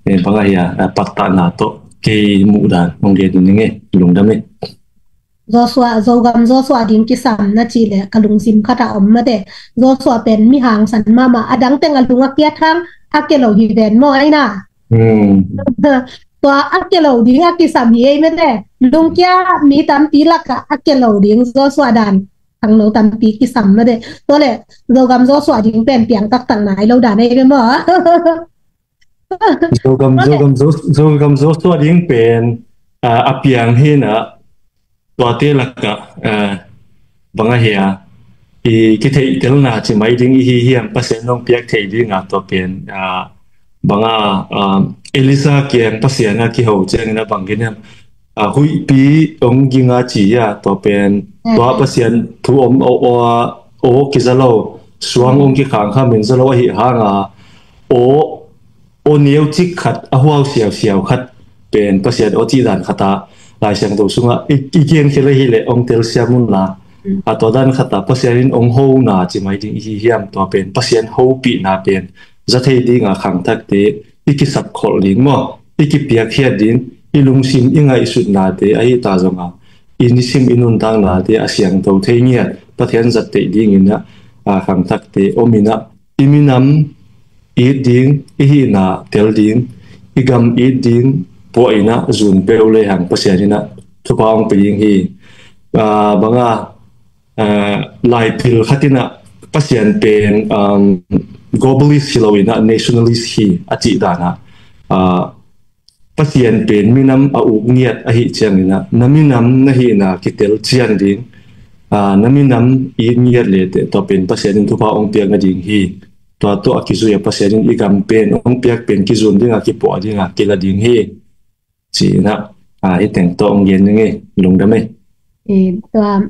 eh, banga hia, aa, pattahna tawh kei muhdan hong gen ning e, lungdam e. Joshua, Zogam Joshua ding kisam na cih leh ka lungsim khat a om mate. Joshua pen mi hangsan mahmah, a dang teng a lung a kiat hang, a kia lo hi ven maw aina. Hmm. Tua a kia lo ding a kisam hi ei mate. Lungkia mi tampi lakah a kia lo ding Joshua dan khangno tampi kisam mate. Tua le Zogam Joshua ding pen piang taktak nai lo dan ei ve maw. Zogam, Zogam, Zo-, Zogam Joshua ding pen, ah, a piang hinah, tuate lakah, ah, banga hia, i kitheihtelna ci mai ding i hi hiam, Pasian nong piak thei dinga tua pen, ah, banga, ah, Elisa kiang Pasian a kiho ciangin a bang gen hiam, ah, huihpi ong ginga ci hia, tua pen, tua Pasian thu om o, o, o kiza lo, suang ong kikhangkha min za lo ahi hanga, o, o neu cik khat, a huau siausiau khat pen Pasian o cih dan khata Lai Siangtho sungah i, i kian khel ahi leh ong telsiam unla. A tua dan khata Pasian in ong hona ci mai ding i hi hiam, tua pen Pasian hopihna pen za thei dinga khangthakte i kisapkholh ding maw, i kipiakkhiat ding, i lungsim i ngaihsutnate ahi ta zonga, i nisim i nuntaknate a siangtho thei ngiat Pathian zat theih dinginah, a, khangthakte ominah, i minam it ding, i hihna tel ding, i gam it ding, puah inah zun peuh lehang Pasian inah thupha ong pe ding hi. A, banga, a, laipil khat inah Pasian pen, um, globalist hi lo inah nationalist hi a cih danah, a, Pasian pen minam a uk ngiat ahi cianginah, na minam na hihna kitel cian ding, a, na minam it ngiat leteh tua pen Pasian in thupha ong piak nading hi. Tua tawh a kizui a Pasian in i gam pen ong piak pen kizun dinga, kipuah dinga, kila ding hi. Ci inah, a, hi teng tawh ong gen ding hi, lungdam hi. I, tua,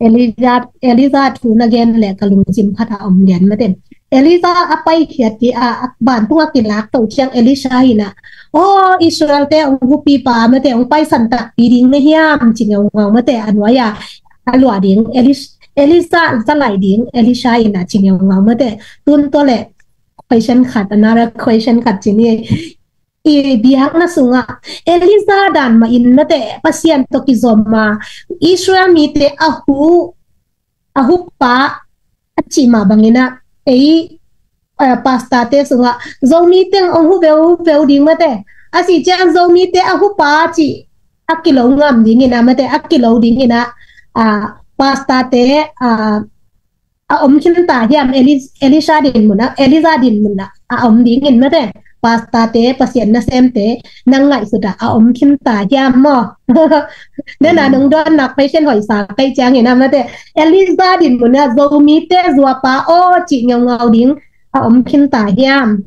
Elijah, Elijah thu na gen le ka lungsim khat a om lian mate. Elijah a paikhiat ti a, a vantung a kilak to ciang Elisha hinah, o, Israel te ong hupipa mate, ong paisan takpi ding na hiam ci ngeungau mate, a nuai a, a luah ding, Elis-, Elisha za lai ding, Elisha inah ci ngeungau mate. Tun tua le question khat, another question khat ci ni. I biakna sungah Elijah dan mah in mate Pasian tawh kizom a Israel mite a hu, a hupa a cih mah banginah ei, eh, pastor te sungah Zomi teng ong hu veu veu ding mate. A cih ciang Zomi te a hupa cih a kilo ngam dinginah mate, a kilo dinginah, a, pastor te, a, a om khin ta hiam, Eli-, Elisha din munah, Elijah din munah a om dingin mate. Pastor te, Pasian nasemte, nang ngaihsut ah a om khin ta hiam maw? Nena nong dawnnak question hoihsa kaih ciangin a mate. Elijah din munah Zomite zuapa aw cih ngeungau ding a om khin ta hiam?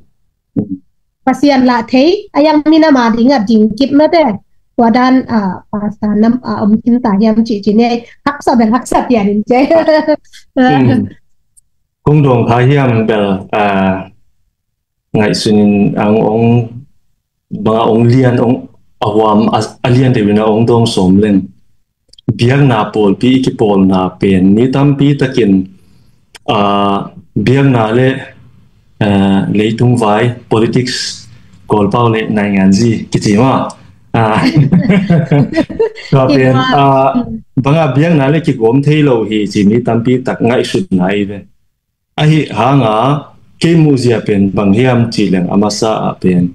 Pasian lah thei a, yang minam a ding a ding kip mate. Tua dan, a, pastor nam a om khin ta hiam cih ci ni. Haksa bel haksa pian in ce. Hmm. Kong dong kha hiam bel, a, ngaihsun in ang ong, banga ong lian ong a huam a, a lian deuh in a ong dong sawm leng. Biakna pawlpi i kipawlna pen mi tampi takin, a, biakna le uh, leitung vai, politics, Kawlpau le nainganzi kici maw. Uh, tua pen uh, banga biakna le kigawm thei lo hi ci mi tampi tak ngaihsutna i ve. Ahi hanga kei muhzia pen bang hiam cih leng a masa ah pen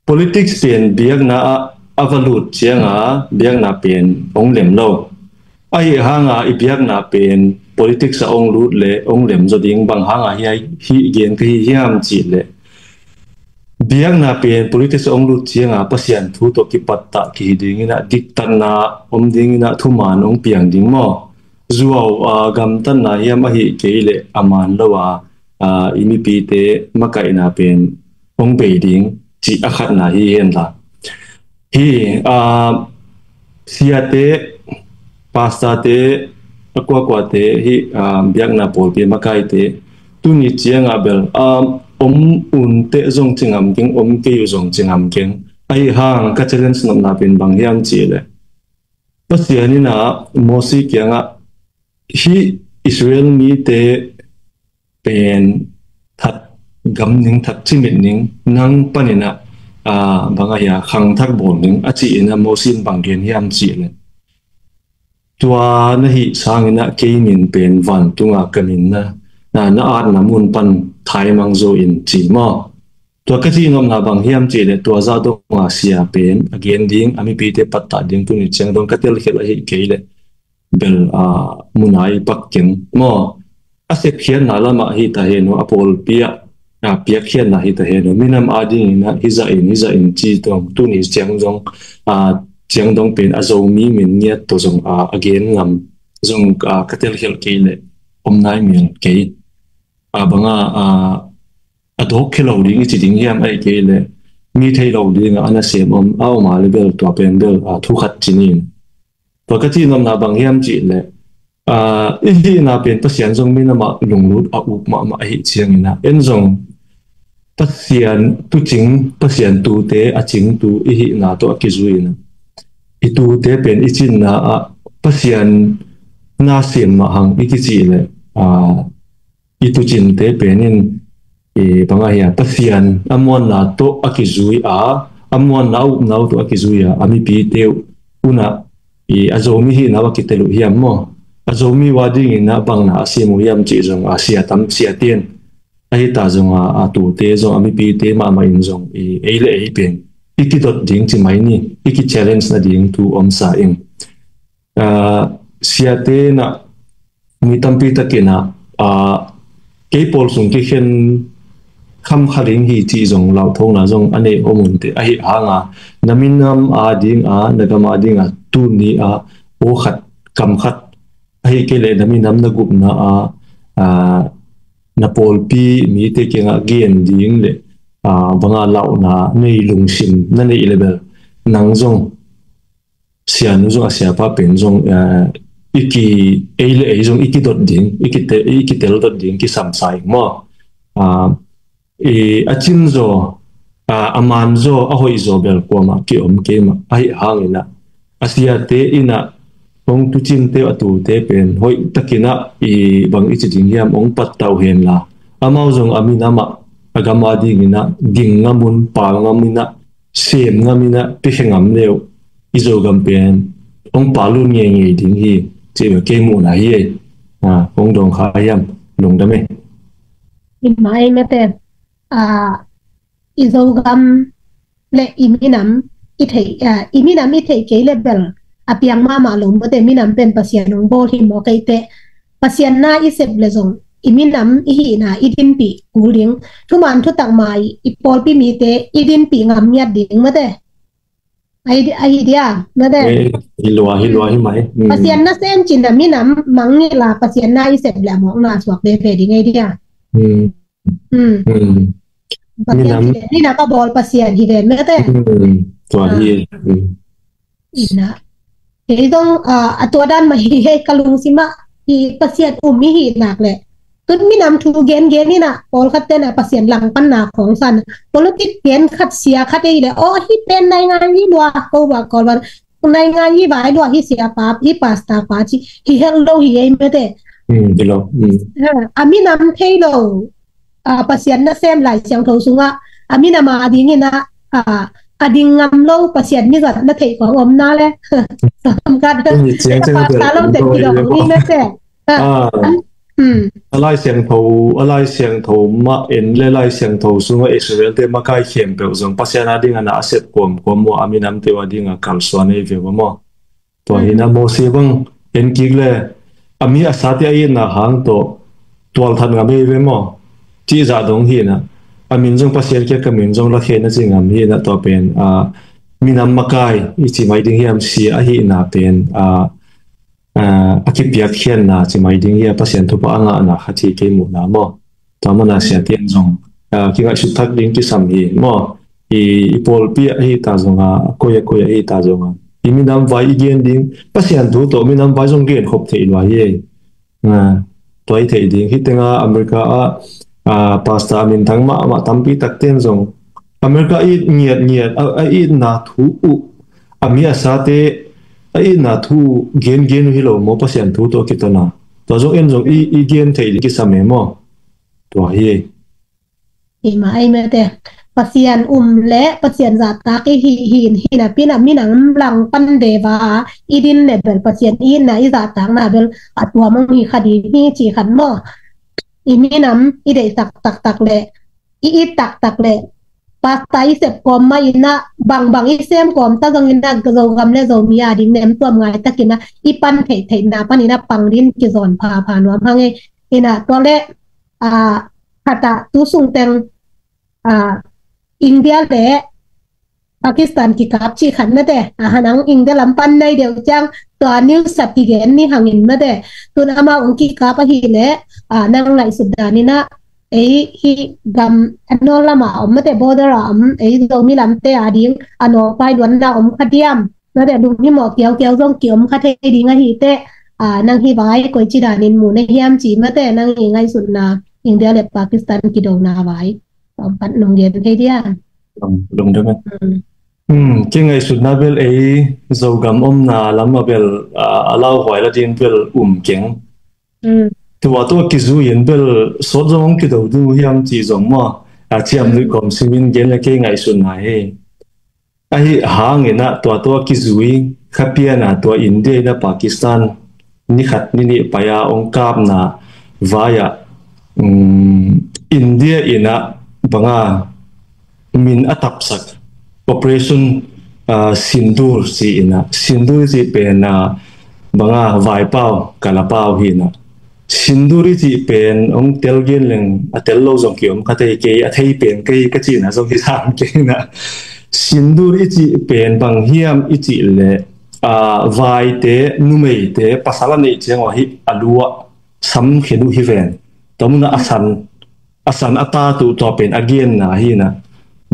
politics pen biakna ah a va lut cianga biakna pen hong lem lo. Ahi hanga i biakna pen politics ah hong lut le hong lem zaw ding bang hanga hi, hi gen ka hi hiam cih le biakna pen politics ah hong lut cianga Pasian thu tawh kipattah kihi dingin ah diktatna om dingin ah thuman hong piang ding maw? Zuau a gamtatna hiam ahi kei le a man lo a i mipite makaihna pen hong bei ding cih a khatna hi henla. Hi a siate, pastorte, a kuakuate hi a biakna pawlpi makaite tuni cianga bel a om unte zong cingam keng, om kei uh zong cingam keng. Ahi hang ka challenge nopna pen bang hiam cih le Pasian in a Mosi kiangah hi Israel mite pen that gam ning, that cimit ning, nang panin a bang a hia khangthak bawl ning a ci in a Mosi in bang gen hiam cih le tua na hih sangin a kei min pen vantunga ka min na na atna mun pan thaimang zo in ci maw? Tua ka cih nopna bang hiam cih le tua zah donga sia pen a gen ding a mipite pattah ding tuni ciang dong ka telkhial ahi kei le bel a munai pak keng maw? A sepkhiatna lamah hi ta hen uh, a pawlpi ah a piakkhiatna hi ta hen uh, minam a dingin a hizah in hizah in ci tong tuni ciang zong a ciang dong pen a Zomi min ngiat tawh zong a gen ngam zong ka telkhial kei le om nai mial kei. A banga a dawk khia lo ding i ci ding hiam ahi kei le mi thei lo ding a na sem om a om a le bel tua pen bel a thu khat ci nin. Tua ka cih nopna bang hiam cih le i hihna pen Pasian zong minamah lunglut a up mahmah ahi ciangin a en zong Pasian tucing, Pasian tute a cingtu i hihna tawh a kizui in a i tute pen i cinna ah Pasian na sem mah hang i kicih le i tucinte pen in bang a hia Pasian a muanna tawh a kizui a a muanna a upna uh tawh a kizui a a mipite uh unah a Zomi hihna uh a kitel uh hiam maw? A Zomi uh a dingin a bangna a sim uh hiam cih zong a sia tam sia tian ahi ta zong a a tute zong a mipite mahmah in zong ei le ei pen i kidot ding ci mai ni i ki challenge na ding thu omsa in. Siate na mi tampi takin a kei pawl sung kikhen kham kha ding hi cih zong lauthona zong a nei om unte ahi hanga na minam a ding a na gam a ding a tuni a aw khat kam khat ahi kei le na minam na gupna a na pawlpi mite kiangah gen ding le banga lauhna nei lungsim na neih le bel nang zong sianu zong a siapa pen zong i ki ei le ei zong i kidot ding i kitel dot ding kisam sa ing maw? A cin zaw a man zaw a hoih zaw bel kuamah ki om kei mah ahi hangin a a siate in a hong tucinte a tute pen hoih takin a i bang i ci ding hiam hong pattau hen la amau zong a minamah a gam a dingin a ging ngam un pal ngam in a sem ngam in a pikhe ngam leu i Zogam pen hong palut ngeingei ding hi ci kei muhna hi ei. Hong dong kha hiam lungdam ei. I mai mete i Zogam le i minam i thei i minam i thei kei le bel a piang mahmah lo mete minam pen Pasian hong bawl hi maw kei te Pasian na i sep le zong i minam i hihna i dinpih kul ding thuman thutak mai i pawlpi mite i dinpih ngam ngiat ding mete. Ahi dia mete. Hi lua hi lua hi mai. Pasian na sem cin a minam mangngilh a Pasian na i sep le a mawkna suak veve ding ahi dia. Minam a bawl Pasian hi ve mete. Tua hi. Ina kei zong a tua dan mah hi hei ka lungsimah hi Pasian um i hi nak le tun minam thu gen gen ina pawlkhat tena Pasian langpanna khawng san politik gen khat sia khat ei le aw hi pen naingan hi lua ko ba kawl ban naingan hi vai lua hi sia pa hi pasta pa ci hi hel lo hi ei mete. A minam thei lo ah, Pasian nasem Lai Siangtho sungah a minam a dingin ah, ah, a ding ngam lo Pasian mizat na theih khong om na le. Om kat. Umi ciang ciang pasta lam te kidong ni mete. Ah. Hmm. A Lai Siangtho, a Lai Siangtho mah en le Lai Siangtho sungah Israel te makai khempeuh zong Pasian a ding a na a sep kuamkuam maw, a minam te uh a ding a kalsuan ei ve maw. Tua hi na Mose bang en kik le a mi a sate a itna hang tawh tualthat ngam ei ve maw. Cih zah dong hi na a min zong Pasian kia ka min zong la khe na ci ngam hi na tua pen, ah, minam makai i ci mai ding hiam sia ahihna pen, ah, ah, a kipiakkhiatna ci mai ding hi a Pasian thupha a ngahna kha ci kei muhna maw. Tua mana sia tian zong, ah, kingaihsut thak ding kisam hi maw. I, i pawlpi ah hi ta zong a, a koi a koi ah hi ta zong a. I minam vai i gen ding, Pasian thu tawh minam vai zong gen khop thei lua hi. Ah, tua i thei ding. Hi tenga America ah, ah, pasta a minthang mahmah tampi tak ten zong America it ngiat ngiat a, a itna thu uh a mi a sate a itna thu gen gen uh hi lo maw, Pasian thu tawh kitona. Tua zong en zong i, i gen thei ding kisam e maw. Tua hi. Ima ei mete. Pasian um le Pasian zahtak i hi, hi, hi na pina minam lang pan deva i din le bel Pasian i na i zahtakna bel a tua mong hi kha ding hi ci khan maw. I minam i deihsak taktak le i it taktak le pasta i sep kawm mah in ah bangbang i sem kawm ta zong in ah Zogam le Zomi a ding nem tuam ngai takin ah i pan theih theihna pan in ah pang din kizawn phapha nuam hang e. In ah tua le, ah, khat ah tu sung teng, ah, India le Pakistan kikap cih khat mete, ah, hanang India lam pan nai deuh ciang tua news sap kigen ni hangin mete. Tun amau ong kikap ahih leh, ah, nang ngaihsut dan in ah ei hih gam a nawl lamah om mate, border a om ei Zomi lamte a ding a nawlpai luanna om kha diam? Mate, lunghimawh kiaukiau zong kiom kha thei ding ahi teh, ah, nang hih vai koici danin mu na hiam ci mate, nang i ngaihsutna India le Pakistan kidona vai om pat nong gen thei diam? Lungdam e. Hmm, ki ngaihsutna bel ei Zogam omna lam a bel, ah, a lauhuai la din bel um keng. Tua tua kizui in bel sawt zong hong kido ding uh hiam ci zong maw, a ciam lui kawm simin gen le kei ngaihsutna hi. Ahi hangin ah tua tua kizui khapian a tua India in ah Pakistan ni khat ni nih pai a hong kapna vai ah, um, India in ah banga min a tapsak Operation, ah, Sindoor ci in ah, Sindoor ci pen, ah, banga vaipau kalapau hi in ah, Sindoor i cih pen hong tel gen leng a tel lo zong kiom kha thei kei, a thei pen kei ka cihna zong hi sam kei in ah, Sindoor i cih pen bang hiam i cih leh, ah, vaite numeite pasal a neih ciang uh hi a lu ah sam khin uh hi ven. Tua mun ah a san a san a tat uh tua pen a genna hi in ah,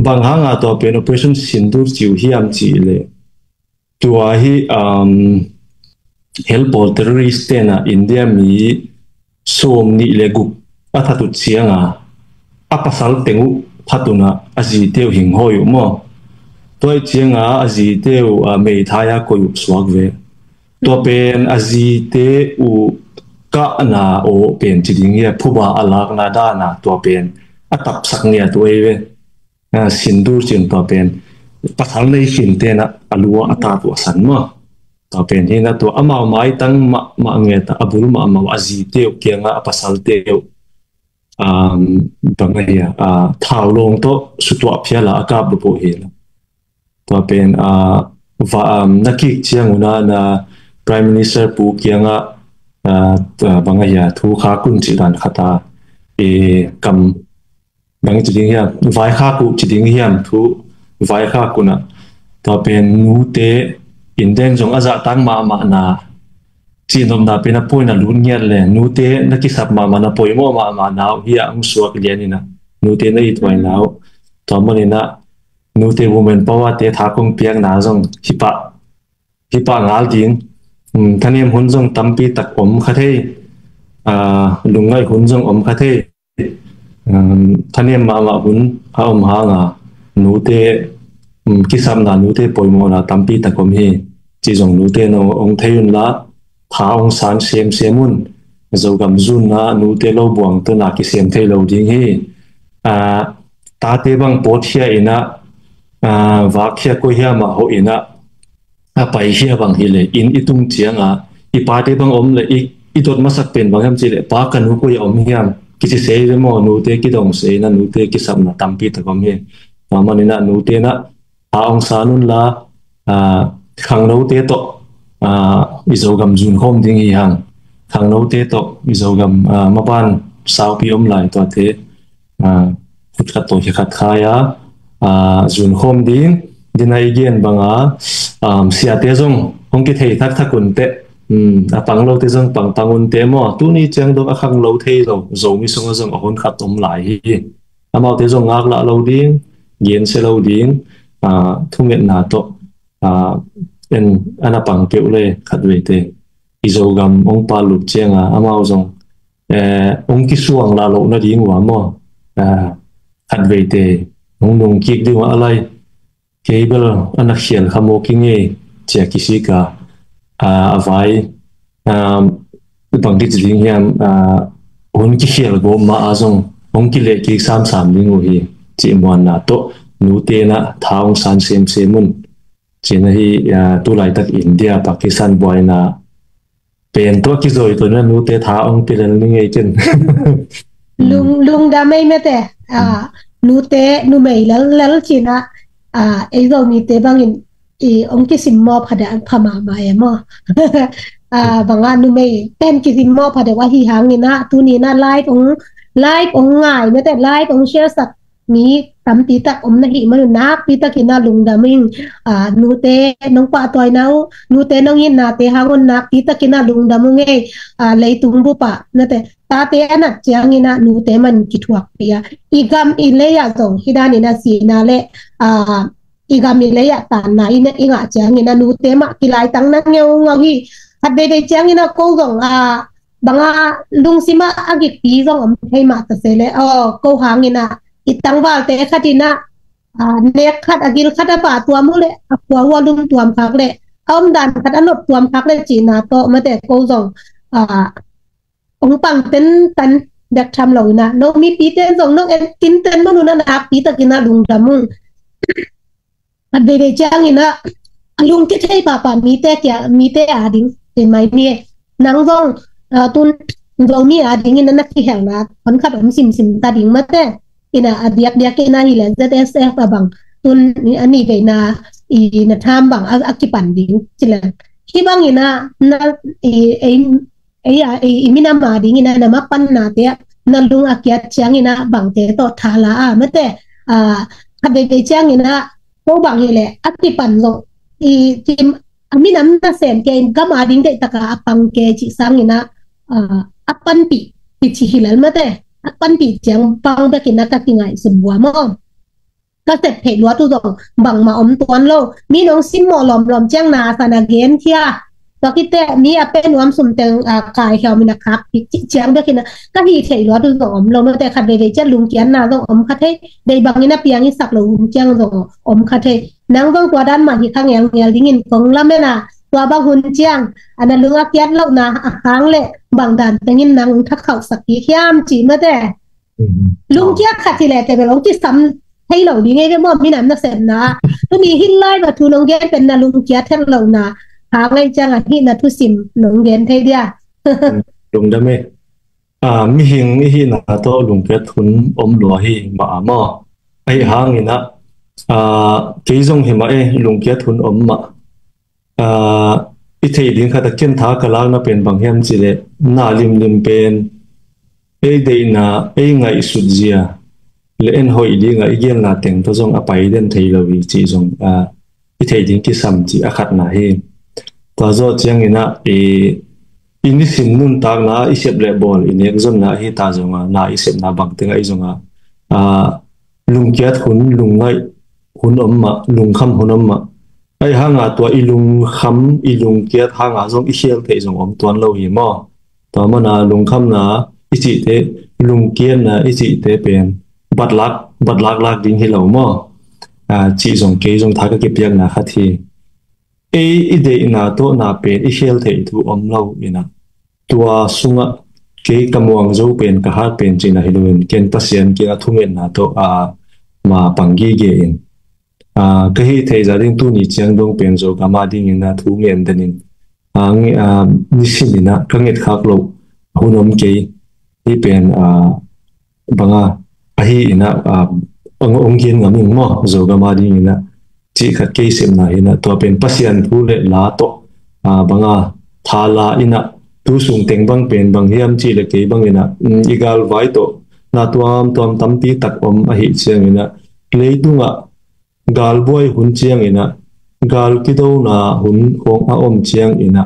bang hanga tua pen Operation Sindoor ci uh hiam cih leh tua hi, um, Helpawl terrorist ten ah India mi sawm nih le guk a that uh cianga a pasal teng uh that un ah a zite uh hing hawi uh maw. Tua ih cianga a zite uh, ah, meithai a koih uh suak ve. Tua pen a zite uh kahna aw pen ci ding hi a, phuba a lakna dana tua pen a tapsak ngiat uh ei ve. Ah, Sindoor cin tua pen pasal nei khin ten ah a lu ah a tat uh a san maw. Tua pen hi in ah tua amau maitang mahmah ngiat a, a bul mahmah uh a zite uh kianga a pasalte uh, um, bang ahi a, ah, thau lawng tawh sutuah phial a a kap lupuk hi in ah. Tua pen, ah, va, um, na kik ciang un ah na Prime Minister pu kiangah, ah, ah, bang ahi a, thu khak un cih dan khat a, e, kam bang ci ding hiam, vaikhak uh ci ding hiam, thu vaikhak un ah. Tua pen nute India in zong a zahtak mahmahna, cihnopna pen a point a lut ngiat le nute na kisap mahmahna poimawh mahmahna uh hi a hong suak lian in ah, nute na ithuaina uh. Tua man in ah nute women power te tha kong piakna zong hi pah, hi pah ngal ding. Um, thanem hun zong tampi tak om kha thei. Ah, lungngaih hun zong om kha thei. Um, thanem mahmah hun a om hanga nute, um, kisapna nute poimawhna tampi tak om hi. Ci zong nute na ong thei un la, tha ong san semsem un. Zogam zunna nute lo buang tawna kisem thei lo ding hi. tate bang pawtkhia in ah, vakkhia koi hiam ah hawh in ah, a paikhia bang hi le inn i tung ciang a, i pate bang om le i dot masak pen bang hiam cih le, pa, ka nu koi a om hiam kici se hi ve maw. Nute kidong se in ah, nute kisapna tampi tak om hi. Tua man in ah nute in ah tha hong san un la, khangnote tawh i Zogam zunkhawm ding hi hang. Khangnote tawh i Zogam maban saupi om lai tuate khut khat tawh khia khat khai a zunkhawm ding. Dina i gen banga siate zong hong kithei thakthak un teh, a pang lote zong pangpang un teh maw. Tuni ciang dong a khanglo thei lo Zomi sungah zong a hun khat om lai hi. Amaute zong ngaklah lo ding, gensia lo ding, thungetna tawh en ana pang keuh le khatveite i Zogam hong palut cianga amau zong hong kisuang lah loh nading uh a maw, khatveite hong nungkik ding uh a lai, kei bel ana khial kha mawk hi ngei cia kisik a, a vai bang kici ding hiam, hun kikhial gawp ma a zong hong kileh kik samsam ding uh hi cih muanna tawh nute in ah tha hong san semsem un. Cina hi. Tulaitak India, Pakistan buaina pen tawh kizoi tawh na nute tha hong kilel ni ngei ken. Lungdam ei mate. Nute numei lellel cina ei Zomite bangin hong kisimmawh pha mahmah e maw. Banga numei pen kisimmawh pha deuh ahi hangin ah tuni in ah live hong, live hong ngai mate, live hong share sak mi tampi tak om na hih manun nakpi takin ah lungdam ing. Nute nong pahtawina uh, nute nong itnate hang un nakpi takin ah lungdam ung ei. Leitung bup ah mate, tate a nat ciangin ah nute man kithuakpih a, i gam i lei ah zong hi danin ah sihna le i gam i lei ah tanna i ngah ciangin ah nute mah kilaitang na ngeungau hi. Khatveivei ciangin ah ko zong banga lungsim ah a gikpi zong om thei mah ta se le, aw, ko hangin ah i tangvalte khat in ah nek khat a gil khat a pahtuam uh le a khua uh a lumtuam khak le a omdan khat a noptuam khak le cihna tawh mate ko zong hong pang tentan bek tham lo in ah, no mipite zong nong en tinten manun ah nakpi takin ah lungdam ung. Khatveivei ciangin ah a lungkia thei pahpah mite kia, mite ading, ken mai ni e. Nang zong tun Zomi adingin ah na kihelna hon khat om simsim ta ding mate. In ah a diakdiak in ah hi le Z S F a bang tun a nihveina i na tham bang a kipan ding ci le, hih bangin ah na ei ei a i minam adingin ah na mapannate ah na lung a kiat ciangin ah bangte tawh thala a mate. Khatveivei ciangin ah ko bang hi le a kipan zong i kim a minam nasem ke in gam ading deih taka a pang ke cih sangin ah a panpih kici hi lel mate. A panpih ciang bang bekin ah ka kingaihsun bua maw. Ka sep theih luat uh zong bangmah om tuan lo. Mi nong simmawh lawmlawm ciang na sa na genkhia, tua khit teh mi a pe nuam sum teng kaikhia om in a khak cih ciang bek in a ka hih theih luat uh zong om lo. Mate khatveivei ciang lungkiatna zong om kha thei. Deih bangin a piang i sak loh hun ciang zong om kha thei. Nang zong tua dan mah hi kha ngelngel dingin kong lamen a, tua bang hun ciang a na lung a kiat lohna a khang leh bang dan tengin nang thakkhauhsak kik hiam cih mate. Lungkia khat hi leh tebel hong kisam thei lo ding ei ve maw, minam nasepna ah. Tuni hih lai va thu nong gen pen na lungkia thei lohna hang ei ciang a hih na thusim nong gen thei dia. Lungdam e. Mihing i hihna tawh lungkiat hun om lua hi mah a maw. Ahi hangin ah kei zong hi mah e, lungkiat hun om mah. I theih ding khat a ken tha ka lakna pen bang hiam cih leh na limlim pen ei deihna, ei ngaihsut zia le en hoih dingah i gelna teng tawh zong a pai den thei lo hi cih zong i theih ding kisam cih a khatna hi. Tua zawh ciangin ah i nisim nuntakna i sep le bawl i nek zonna ahi ta zongah na i sepna bang tengah i zongah lungkiat hun, lungngaih hun om mah, lungkham hun om mah. Ahi hanga tua i lungkham i lungkiat hanga zong i khial theih zong om tuan lo hi maw. Tua mana lungkhamna i cihte, lungkiatna i cihte pen batlak batlak lak ding hi lo maw. Cih zong kei zong tha ka kipiakna khat hi. Ei i deihna tawh na pen i khial theih thu om lo in ah tua sungah kei ka muang zo pen, ka hat pen cihna hi loin, ken Pasian kiang a thungetna tawh a ma pang gige in, a, ka hih theih zah ding tuni ciang dong pen Zogam a dingin a thungen den in, a, nge-, a, nisim in a ka nget khak loh hun om kei. Hih pen, a, banga ahi in a, a, ong, ong gen ngam ing maw, Zogam a dingin a cih khat kei sepna hi in a, tua pen Pasian thu le la tawh, a, banga thala in a, tu sung teng bang pen bang hiam cih le kei bangin a, um, i galvai tawh na tuamtuam tampi tak om ahi ciangin a, leitungah galbuai hun ciangin a, gal kidona hun khawng a om ciangin a,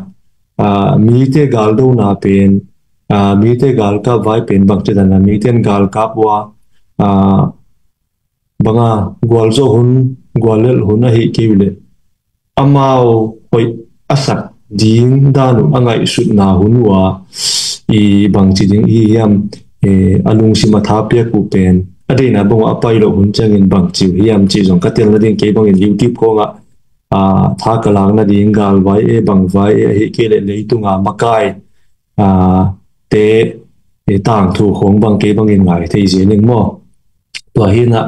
a, mite galdona pen, a, mite galkap vai pen bangci dan a, mite in galkap uh a, a, banga gualzawh hun, guallelh hun ahi kei uh leh, amau hoih a sak ding dan uh a ngaihsutna hun uh a, i bangci ding i hiam, e, a lungsim a tha piak uh pen a deihna bang uh a pai loh hun ciangin bangci uh hiam cih zong ka tel nading kei bangin YouTube khawngah, a, tha ka lak nading galvai e, bangvai e, ahi kei leh leitunga makai, a, te, e, tangthu khawng bang kei bangin ngai thei zel ing maw. Tua hi in a,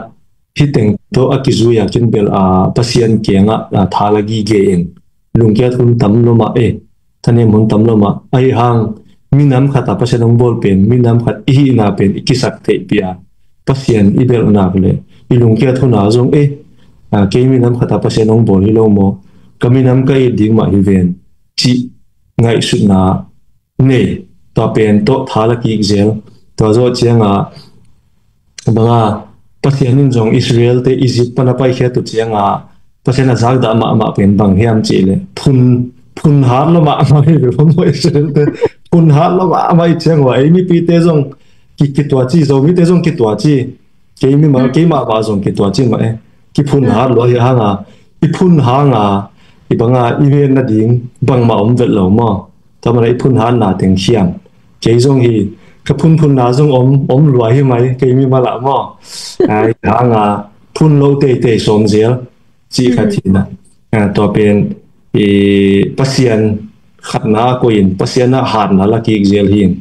hih teng tawh a kizui a kin bel, a, Pasian kiangah, a, thala gige in, lungkiat hun tam lo mah e, thanem hun tam lo mah, ahi hang minam khat a Pasian hong bawl pen, minam khat i hihna pen i kisak theihpih a, Pasian i belh nak leh i lungkiat hun a zong e, a, kei minam khat a Pasian hong bawl hi lo maw, ka minam ka it ding mah hi ven, cih ngaihsutna nei, tua pen tawh thala kik zel. Tua zawh cianga, banga, Pasian in zong Israel te Egypt pan a paikhiat uh cianga, Pasian a zakdah mahmah pen bang hiam cih leh, phun, phun hat lo mahmah hi ve maw, Israel te phun hat lo mahmah hi ciang uh a, ei mipite zong ki, kituaci, Zomite zong kituaci, kei mimal, kei mahmah zong kituaci mah e, kiphun hat lo ahi hanga, i phun hanga, i banga, i ven nading bangmah om vet lo maw. Tua mana i phun hatna teng khiam. Kei zong hi, ka phunphunna zong om, om lua hi mai, kei mimal ah maw. Ai, hanga, phun lo teitei sawm zel, cih khat hi in a. A, tua pen, i, Pasian khatna a koih in, Pasian a hatna la kik zel hi in.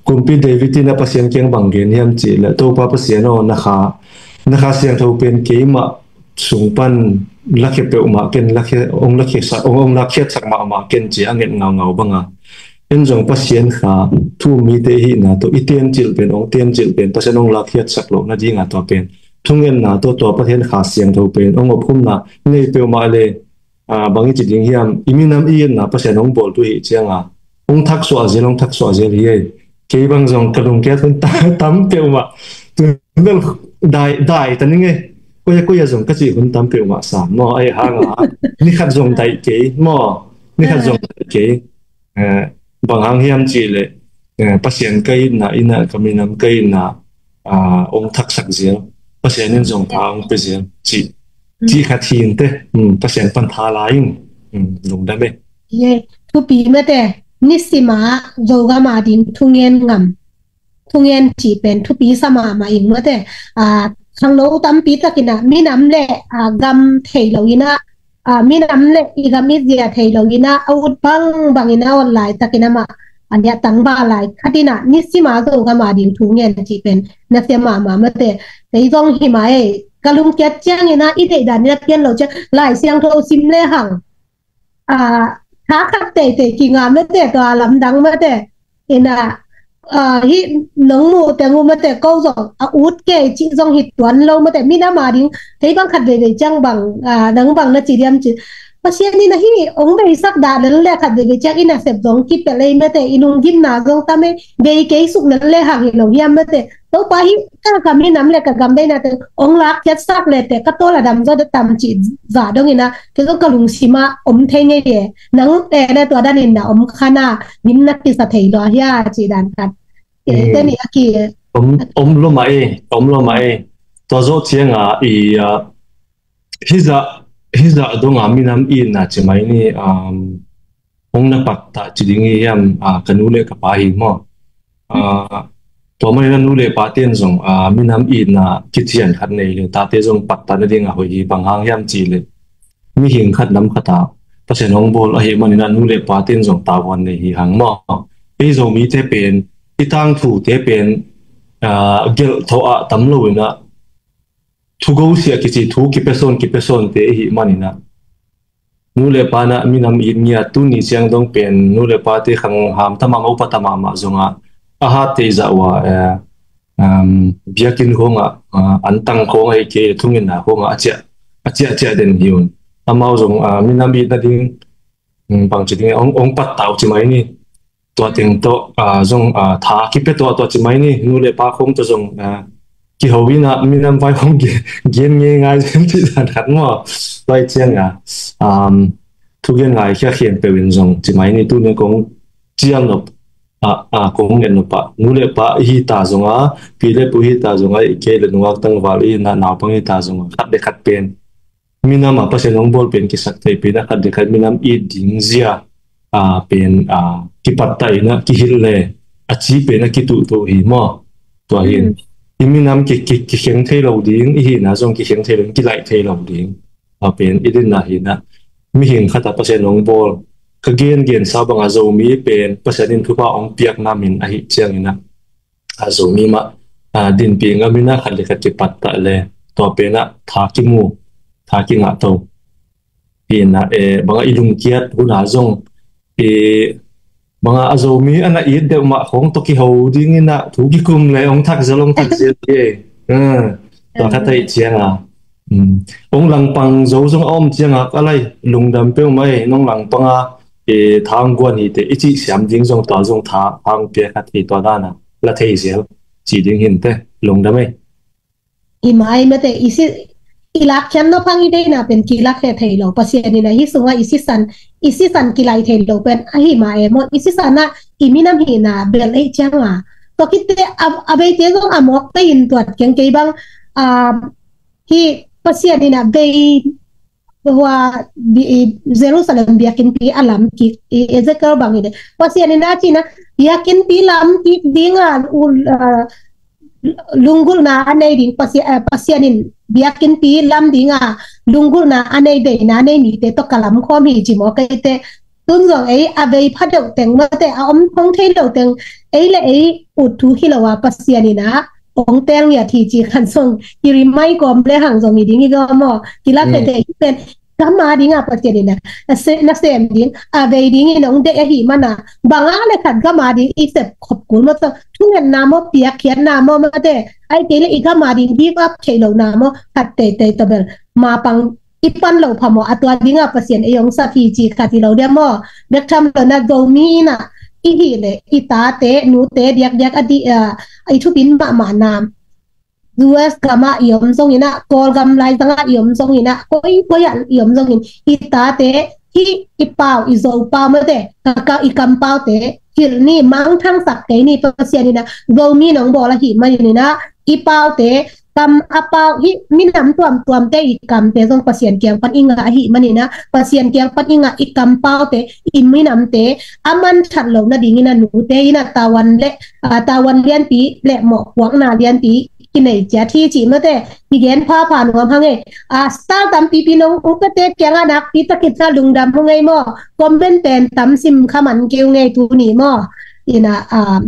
Kumpi David in a Pasian kiang bang gen hiam cih leh, Topa Pasian aw, na kha, na kha siangtho pen keimah sung pan lakhia peuhmah ken, lakhia, ong lakhia sak, ong, ong lakhiat sak mahmah ken ci a nget ngaungau banga. En zong Pasian kha thu um mite i hihna tawh i tencilh pen, ong tencilh pen, Pasian ong lakhiat sak loh nadinga tua pen thungetna tawh tua Pasian kha siangtho pen ong ophumna nei peuhmah le, a, bang i ci ding hiam, i minam i itna Pasian ong bawltu i hih cianga ong thaksuah zel, ong thaksuah zel hi ei. Kei bang zong ka lungkiat hun ta-, tam peuhmah. Tu bel dai, dai ta ning e. Koia, koia zong ka cih hun tam peuhmah sam maw. Ahi hanga, ni khat zong dai kei maw. Ni khat zong dai kei. Eh, bang hang hiam cih leh, eh, Pasian ka itna, itna ka minam ka itna, ah, ong thaksak zel. Pasian in zong tha ong pe zel. Cih, cih khat hi in te. Hmm, Pasian pan tha la in. Hmm, lungdam e. Ye, thupi mate, nisima Zogam a ding thungen ngam. Thungen cih pen thupi sa mahmah ing mate. A, khangno tampi takin a, minam le, a, gam thei lo in a, a, minam le i gam i zia thei lo in a, a ut bangbang in a, a ot laitakin amah a niah tangval lai khat in a, nisima Zogam a ding thungen cih pen nasia mahmah mate. Kei zong hi mah ei, ka lungkiat ciangin a, i deihdan in a pian lo ciang, Lai Siangtho sim le hang, a, tha khat teitei kinga mate, tua lamdang mate. In a, a, hih nong muh teng uh mate, ko zong a ut kei cih zong hi tuan lo mate. Minam a ding, kei bang khat veivei ciang bang, a, nang bang na ci diam cih, Pasian in a hih ong beisak dah lel le khat veivei ciang i nasep zong kipelh ei mate, i lunggimna zong tam ei, bei kei suk lel le hang hi lo hiam mate. Topa hih ka, ka minam le ka gam deihna teng ong lakkhiatsak le te ka tawl a dam zaw de tam cih zah dongin a, kei zong ka lungsim ah om thei ngei e. Nang te le tua danin na om khan a, lim na kisa thei lua hia cih dan khat. Kei te nih a ki. Om, om lo mah e, om lo mah e. Tua zawh cianga i, a, hizah, hizah donga minam itna ci mai ni, um, hong na pattah ci ding i hiam, a, ka nu le ka pa hi maw. A, tua manin a nu le pa ten zong, a, minam itna kician khat nei le, tate zong pattah nading a hoih hi, bang hang hiam cih le, mihing khat nam khat a Pasian hong bawl ahih manin a nu le pa ten zong tavuan nei hi hang maw. Ei Zomite pen, Hih tangthute pen, aa, gelh thawh ah tam lo in ah, thu gosia kici, thu kipesawn, kipesawnte i hih man in ah, nu le pa in ah minam it ngiat, tuni ciang dong pen nu le pate khang hamta mahmah, upa ta mahmah zong ah, a hat theih zah uh ah, eh, um, biakinn khawng ah, ah, an tang khawng ah, ahih kei leh thungetna khawng ah a ciah, a ciah, ciah den hi un. Amau zong, ah, minam it nading, um, bangci ding, ong, ong pattah uh ci mai ni. Tua teng tawh, ah, zong, ah, tha kipia tuahtuah ci mai ni. Nu le pa khawng tawh zong, ah, kiho in ah minam vai khawng gen, gen ngeingai zen cih dan khat maw. Tua ahih ciang ah, um, thugen ngaikhia khempeuh in zong ci mai ni, tuni kong cial nop, ah, ah, kong nget nop ah, nu le pa i hi ta zong ah, pi le pu i hi ta zong ah, ahih kei leh nungak tangval i hi in ah, naupang i hi ta zong ah, khat le khat pen minam ah Pasian hong bawl pen kisaktheihpih in ah, khat le khat minam it ding zia, ah, pen, ah, kipattah in ah, kihilh le a ci pen ah kituhtuh hi maw. Tua hi in, mm, i minam ki, ki, kikheng thei lo ding, i hihna zong kikheng thei lo ding, kilaih thei lo ding. Tua pen i dinna hi in ah, mihing khat ah Pasian hong bawl, ka gengensa bang ah Zomi pen Pasian in thupha hong piakna min ahih ciang in ah, a Zomi mah, a, dinpih ngam in ah, khat le khat kipattah le, tua pen ah tha kimu, tha kingah to. Hi in ah, eh, bang ah i lungkiat hun ah zong, eh, bang ah a Zomi a na it deuh mah khawng tawh kiho ding in ah, thu kikum le, ong thak zel, ong thak zel hi. Eh, tua khat ahih ciang ah, um, ong langpang zo zong a om ciang ah, ka lai, lungdam peuhmah ei, nong langpang a, eh, tha hong guan hi teh, i cih siam ding zong, tua zong tha, tha hong pia khat hi, tua dan ah la thei zel ci ding hi in teh, lungdam ei. Hi mah ei, mate, i si, i lakkhiat nop hang i deihna pen kilakkhiat thei lo. Pasian in ah hih sungah i sisan, i sisan kilaih thei lo pen ahi mah ei maw. I sisan ah i minam hihna belh ahih ciang ah, tua khit teh a, a veite zong a mawk pei in tuat keng, kei bang, ah, hih Pasian in ah vei, hua, bi-, i Jerusalem biakinnpi a lam kik, i Ezekiel bang hi deh. Pasian in ah ci in ah, biakinnpi lam kik ding ah, u, ah, lunggulhna a nei ding, Pasi-, ah, Pasian in biakinnpi lam ding ah, lunggulhna a nei, beina a nei mite tawh ka lam khawm hi ci maw, kei teh. Tun zong ei a vei pha deuh teng, mate, a om khong thei lo teng, ei le ei ut thu hi lo a, Pasian in ah ong teel ngiat hi ci khan zong i rimai kawm le hang zong i ding hi gawm maw. Kilakkhiat thei pen, gam a ding ah Pasian in ah, a se-, nasem ding, a vei ding in ong deih ahih man ah, bang ah le khat gam a ding i sep khop kul maw, tua thungetna maw, piakkhiatna maw, mate, ahih kei leh i gam a ding give up thei lohna maw, khat teitei tua bel, ma pang i pan lo phamawh a, tua ding ah Pasian ei ong sap hi ci khat hi lo diam maw. Bek tham lo in ah, Zomi in ah i hih leh i tate, nute diakdiak a di, ah, i thupit mahmahna, U S gam ah i om zong in ah, Kawlgam laizang ah i om zong in ah, koi koi ah i om zong in, i tate, hih i pau, i Zo pau, mate, ka, ka, i kampaute hilh ni, mangthangsak kei ni. Pasian in ah Zomi in ong bawl ahih manin in ah, i paute, kam a pau, hih minam tuamtuamte i kamte zong Pasian kiang pan i ngah ahih manin ah, Pasian kiang pan i ngah i kampaute, i minamte a manthat loh nading in ah, nute in ah tavuan le, ah, tavuan lianpi le mawhpuakna lianpi kinei ciat hi ci, mate, i gen phapha nuam hang ei. Ah, star tampipi nong, ong piate kiang ah nakpi takin ah lungdam hang ei maw. Comment pen tam sim kha man kei ung ei tuni maw. In ah, ah,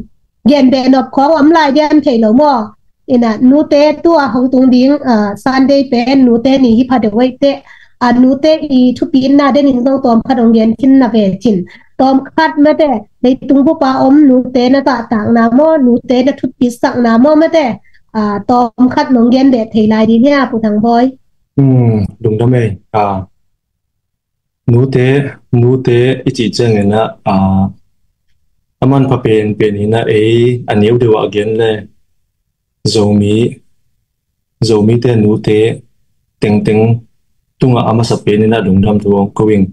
gen beh nop khawng om lai diam, thei lo maw. In ah, nute, tua hong tung ding, ah, Sunday pen nute ni hi pha deuh ei teh. Ah, nute i thupitna den in zong tawmkhat ong gen khin na ve cin. Tawmkhat, mate, leitung bup a om nute na zahtakna maw, nute na thupiksakna maw, mate, ah, tawmkhat nong gen beh thei lai ding hia, Pu Thang Bawi? Hmm, lungdam ei. Ah, nute, nute i cih ciangin ah, ah, a manpha penpen in ah, ei a neu deuh ah gen le, Zomi, Zomite nute tengteng tungah a masa pen in ah lungdam thu ong ko ing.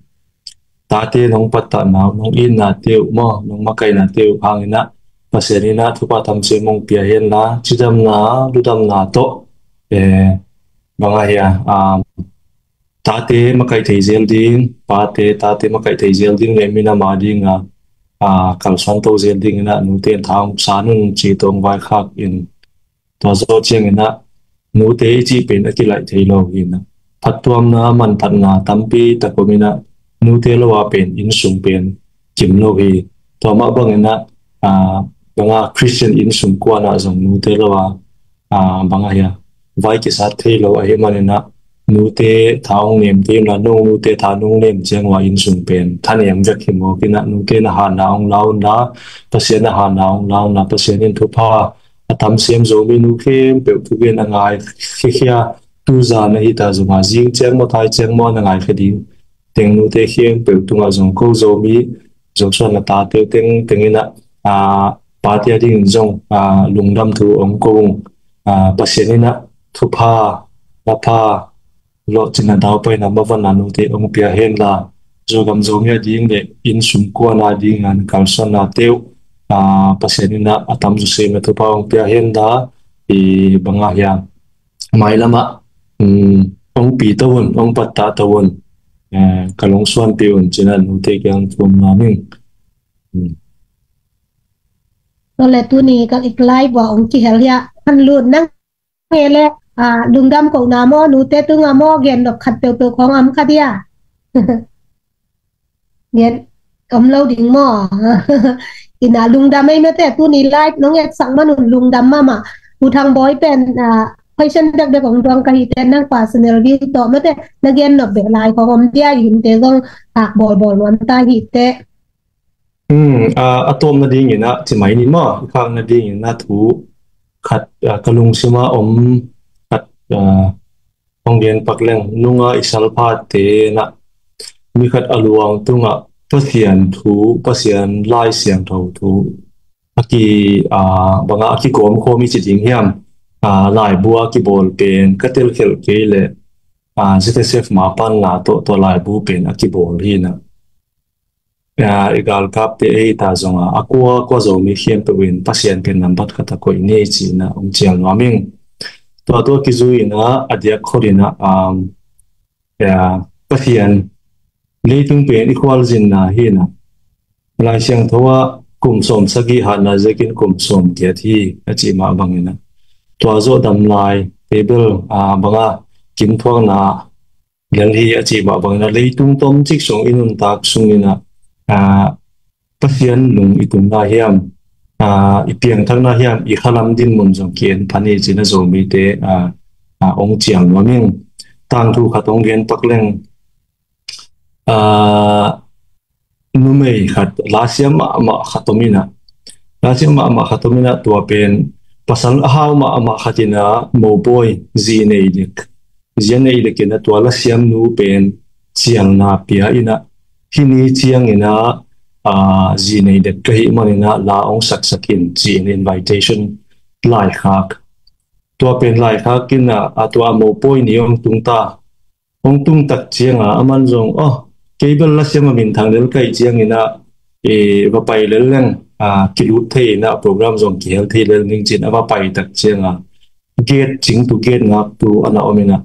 Tate nong pattahna uh, nong itnate uh maw, nong makaihnate uh hang in ah, Pasian in ah thupha tam sem ong pia hen la, cidamna, ludamna tawh, eh, bang a hia, ah, tate makaih thei zel ding, pate, tate makaih thei zel ding le minam a ding a, ah, kalsuan to zel ding in ah, nute in tha ong san un ci tawh ong vaikhak in, tua zawh ciangin ah, nute i cih pen a kilaih thei lo hi in ah, phattuamna, manphatna tampi tak om in ah, nute lo a pen innsung pen kim lo hi. Tua mah bangin ah, ah, banga Christian inn sung kuanah zong nute lo a, a, banga hia, vai kisat thei lo ahi maninah nute tha hong nem thei unla, nung nute tha nung nem ciang ua inn sung pen thanem vek hi mawk inah nute na hanna hong la unla, Pasian na hanna hong la unla, Pasian in thupha a tam siam Zomi nu khempeuh thugen a ngai khiakhia, tuzan ahi ta zongah zing ciang maw thai ciang maw na ngai kha ding teng nute khempeuh tungah zong ko Zomi Zosuan a tate tengteng inah, a, pate a dingin zong, a, lungdam thu hong ko ung. A, Pasian inah thupha, mapha, lawhcinna daupaina mavanna nute hong pia henla, Zogam Zomi a ding le inn sung kuana dingin kalsuanna teuh, a, Pasian inah a tam zuseina thupha hong pia henla, i banga hiam, mailamah, um, hong pi to un, hong pattah to un, eh, ka lungsuanpih un cinah nute kiang thum na ming. Um. Tole tuni ka ik lai bua hong kihel hia, an lut nang nge le, a, lungdam kohna maw, nute tunga maw, gen nop khat peuhpeuh khong am kha dia. Gen om lo ding maw? Ina lungdam ei mete, tuni live nong etsak manun lungdam mahmah. U Thang Bawi pen, a, question bekbek hong tuang ka hite, nang personal view tawh mete, na gen nop beh lai khong om dia, i hinte zong tak bawlbawl nuam ta hite. Hmm, a, a tawpna dinginah cimai ni maw, i khakna dinginah thu khat, a, ka lungsima om khat, a, hong gen pak leng, nunga i salphate nah mi khat a luang tungah Pasian thu, Pasian Lai Siangtho thu a ki, a, banga a kikawm khawm i ci ding hiam, a, laibu a kibawl pen ka telkhelh kei le, a, Z S F ma panna tawh, tawh laibu pen a kibawl hinah. A, i galkapte ei ta zonga a kua kua Zomi khempeuh in Pasian pen nambat khat a koih ni cinah hong cial nuam ing. Tua tua kizui inah a diak khot inah, um, a, Pasian leitung pen i khualzinna hinah Lai Siangtho ah kum sawm sagih hatna zekin kum sawm giat hi a cih mah banginah tua zawh dam lai table, a, banga kimthuakna lel hi a cih mah bangin a leitung tomcik sung i nuntak sunginah, a, Pasian lung i tunna hiam, a, i piangthakna hiam, i khalam dinmun zong ki-en phan hi cinah Zomite, a, a, hong ciang nuam ing. Tangthu khat hong gen pak leng, a, numei khat lasiam mahmah khat om inah, lasiam mahmah khat om inah tua pen pasal a hau mahmah khat inah mopawi zi nei dek, zi a nei dek inah tua lasiam nu pen cialna pia inah hih ni ciang inah, a, zi nei dek ka hih man inah la hong saksak in ci-in invitation laikhak. Tua pen laikhak inah, a, tua a mopawi ni hong tung ta. Hong tung tak cianga aman zong, oh, kei bel lasiam a minthang lel ka hih cianginah, e, va pai lel leng, a, kilut thei inah program zong kihel thei lel ning cin a va pai tak cianga gate cingtu, gate ngaktu a na om inah,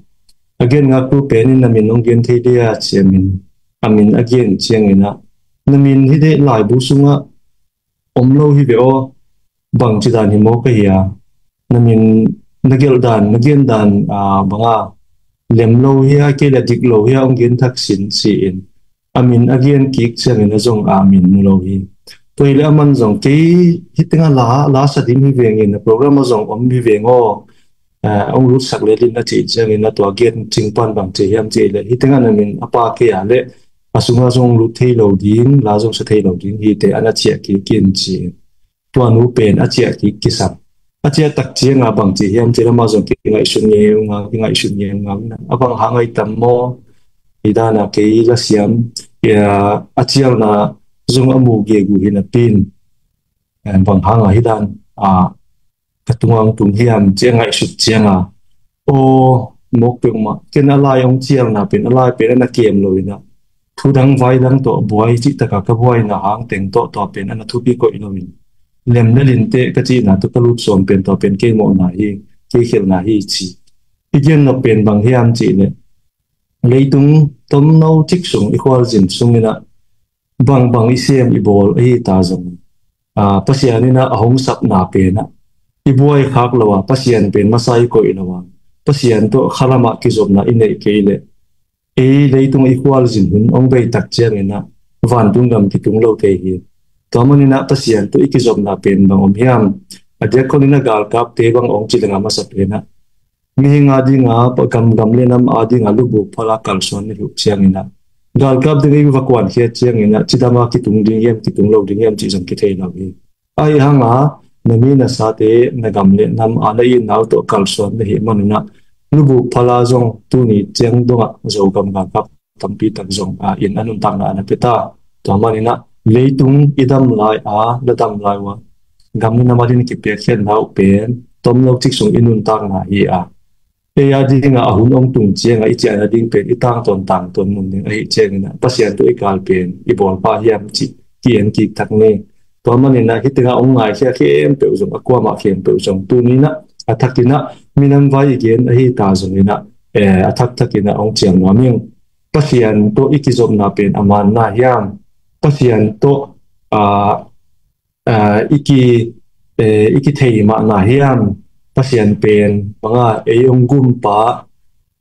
a gate ngaktu pen in na min hong gen thei dia ci a min, a min a gen cianginah, na min hi deh laibu sungah om lo hi ve aw, bangci dan hi maw ka hia? Na min, na gelh dan, na gen dan, a, banga lem lo hia, kei le dik lo hia, hong gen thak sin ci-in. A min a gen kik ciangin a zong a min mu lo hi. Tua hi le aman zong kei hi tenga la, la sa dim hi vengin, a program a zong om hi veng aw. A, hong lutsak le din a cih ciangin a tua gen cingpan bangci hiam cih le. Hi tenga na min a pa kei a le a sunga zong lut thei lo ding, la zong sa thei lo ding, hi te ana ciah kik in ci-in. Tua nu pen a ciah kik kisam. A ciah tak cianga bangci hiam ci lama zong kingaihsun ngeunga, kingaihsun ngeunga. A bang hang ai tam maw? Hi dana kei lasiam, a, a cialna zong a mu gegu hi napin. Bang hanga hi dan, a, ka tunga hong tung hiam ci a ngaihsut cianga. Aw, mawk peuhmah, ken a lai hong cialna pen, a lai pen ana kem lo inah. Thu dang vai dang tawh buai cih taka ka buaina hang teng tawh tua pen ana thupi koih lo in. Lem le linte ka cihna tawh ka lut sawm pen tua pen kei mawhna hi, kei khelhna hi ci. I gen nop pen bang hiam cih le. Leitung tomno cik sung i khualzin sunginah bangbang i sem i bawl ahi ta zong, a, Pasian inah a hong sapna penah i buai khak lo a, Pasian pen masa i koih lo a, Pasian tawh khalamah kizopna i neih kei leh ei leitung i khualzin hun hong bei tak cianginah vantung gam kitung lo thei hi. Tua maninah Pasian tawh i kizopna pen bang om hiam? A diak khoninah galkapte bang ong ci leng a masa penah mihing a dinga, gam, gam le nam a dinga lubuk phala kalsuan na hi uh cianginah galkap ding i va kuankhiat cianginah cidama kitung ding hiam, kitung lo ding hiam cih zong kithei lo hi. Ahi hanga na mi na sate, na gam le nam a na itna uh tawh kalsuan na hih maninah lubuk phala zong tuni ciang dongah Zogam galkap tampi tak zong a in a nuntakna a na pia ta. Tua maninah leitung i dam lai a, na dam lai uh a gam le nam a ding kipiakkhiatna uh pen tomlo cik sung i nuntakna hi a, ei a dinga a hun ong tung cianga i ciahna ding pen i tangtawn tangtawn mun ding ahi cianginah Pasian tawh i kal pen i bawlpa hiam cih ki-en kik thak ni. Tua maninah hih tengah ong ngaikhia khempeuh zong, a kuamah khempeuh zong tuninah a thakinah minam vai i gen ahi ta zonginah, eh, a thaktakinah ong ciam nuam ing. Pasian tawh i kizopna pen a manna hiam? Pasian tawh, ah, ah, i ki, eh, i kithei mahna hiam? Pasian pen banga ei ong gumpa,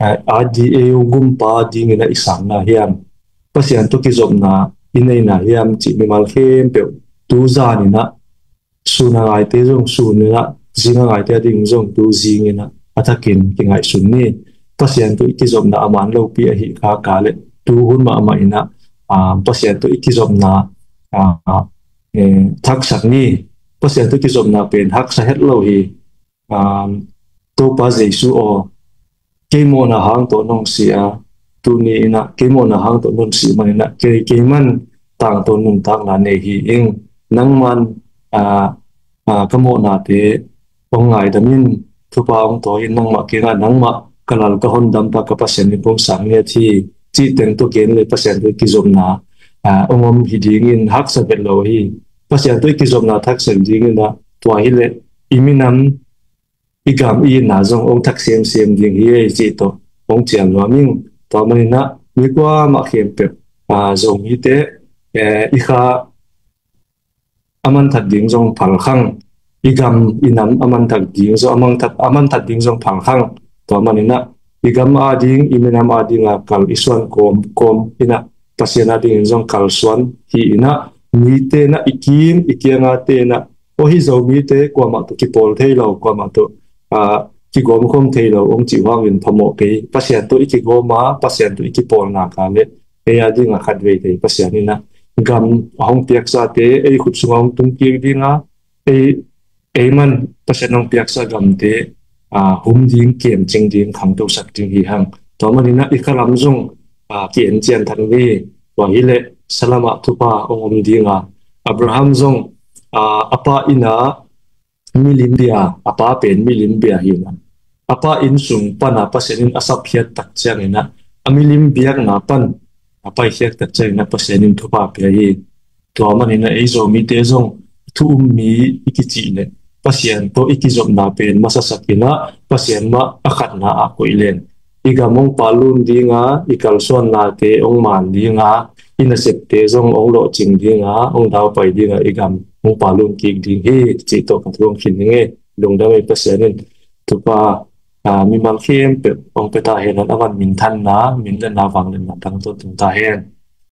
ah, a di, ei ong gumpa dinginah i sanna hiam? Pasian tawh kizopna i neina hiam cih mimal khempeuh tu zaninah sun a ngaite zong suninah, zing a ngaite a ding zong tu zinginah a thakin kingaihsun ni. Pasian tawh i kizopna a man lopi ahi kha ka le tu hun mahmah inah, ah, Pasian tawh i kizopna, ah, eh, thaksak ni. Pasian tawh kizopna pen haksa het lo hi. Um, Topa Jesu aw, kei mawhna hang tawh nong si a, tuni inah kei mawhna hang tawh nong si maninah kei, kei man tangtawn nuntakna nei hi ing. Nangman, ah, ah, ka mawhnate ong ngaidam in, thupha ong tawi in, nangmah kiangah nangmah ka lal ka hondampa ka Pasian min kong sang ngiat hi cih teng tawh gen le Pasian tawh kizopna, ah, ong om hi dingin haksa vet lo hi. Pasian tawh i kizopna thaksak dinginah tua hileh i minam, i gam, i itna zong ong thak semsem ding hi ei cih tawh ong cial nuam ing. Tua maninah mi kuamah khempeuh, ah, Zomite, eh, i kha a manthak ding zong phalkhang, i gam i nam a manthak ding zong, a manthak, a manthak ding zong phalkhang. Tua maninah i gam a ding, i minam a dinga kal i suan kawm, kawm inah Pasian a dingin zong kalsuan hi inah mite nah i kim i kianga tenah aw hih Zomite kuamah tawh kipawl thei lo, kuamah tawh, ah, kigawmkhawm thei lo ong cih hangin phamawh kei. Pasian tawh i kigawma, Pasian tawh i kipawlna ka le ei a dinga khatvei thei Pasian inah gam a hong piaksate ei khut sunga hong tung kik dinga, ei, ei man Pasian hong piaksa gamte, ah, hum ding, kemcing ding, khangtosak ding hi hang. Tua maninah i khalam zong, ah, ki-en cian thak ni. Tua hileh salamah thupha ong om dinga, Abraham zong, ah, a pa inah milim bia, a pa pen milim bia hi inah a pa inn sung pana Pasian in a sapkhiat tak cianginah a milim biakna pan a paikhiat tak cianginah Pasian in thupha pia hi. Tua maninah ei Zomite zong thu um mi i kicih leh Pasian tawh i kizopna pen masasakinah Pasian mah a khatna ah koih len i gam ong palun dinga, i kalsuannate ong man dinga, i nasepte zong ong lawhcing dinga, ong daupai dinga, i gam ong palun kik ding hi cih tawh ka thu ong khin hi ngei. Lungdam ei. Pasian in thupha, ah, mimal khempeuh ong pia ta hen. A van minthanna, min le na, vangliatna tangtawn tung ta hen.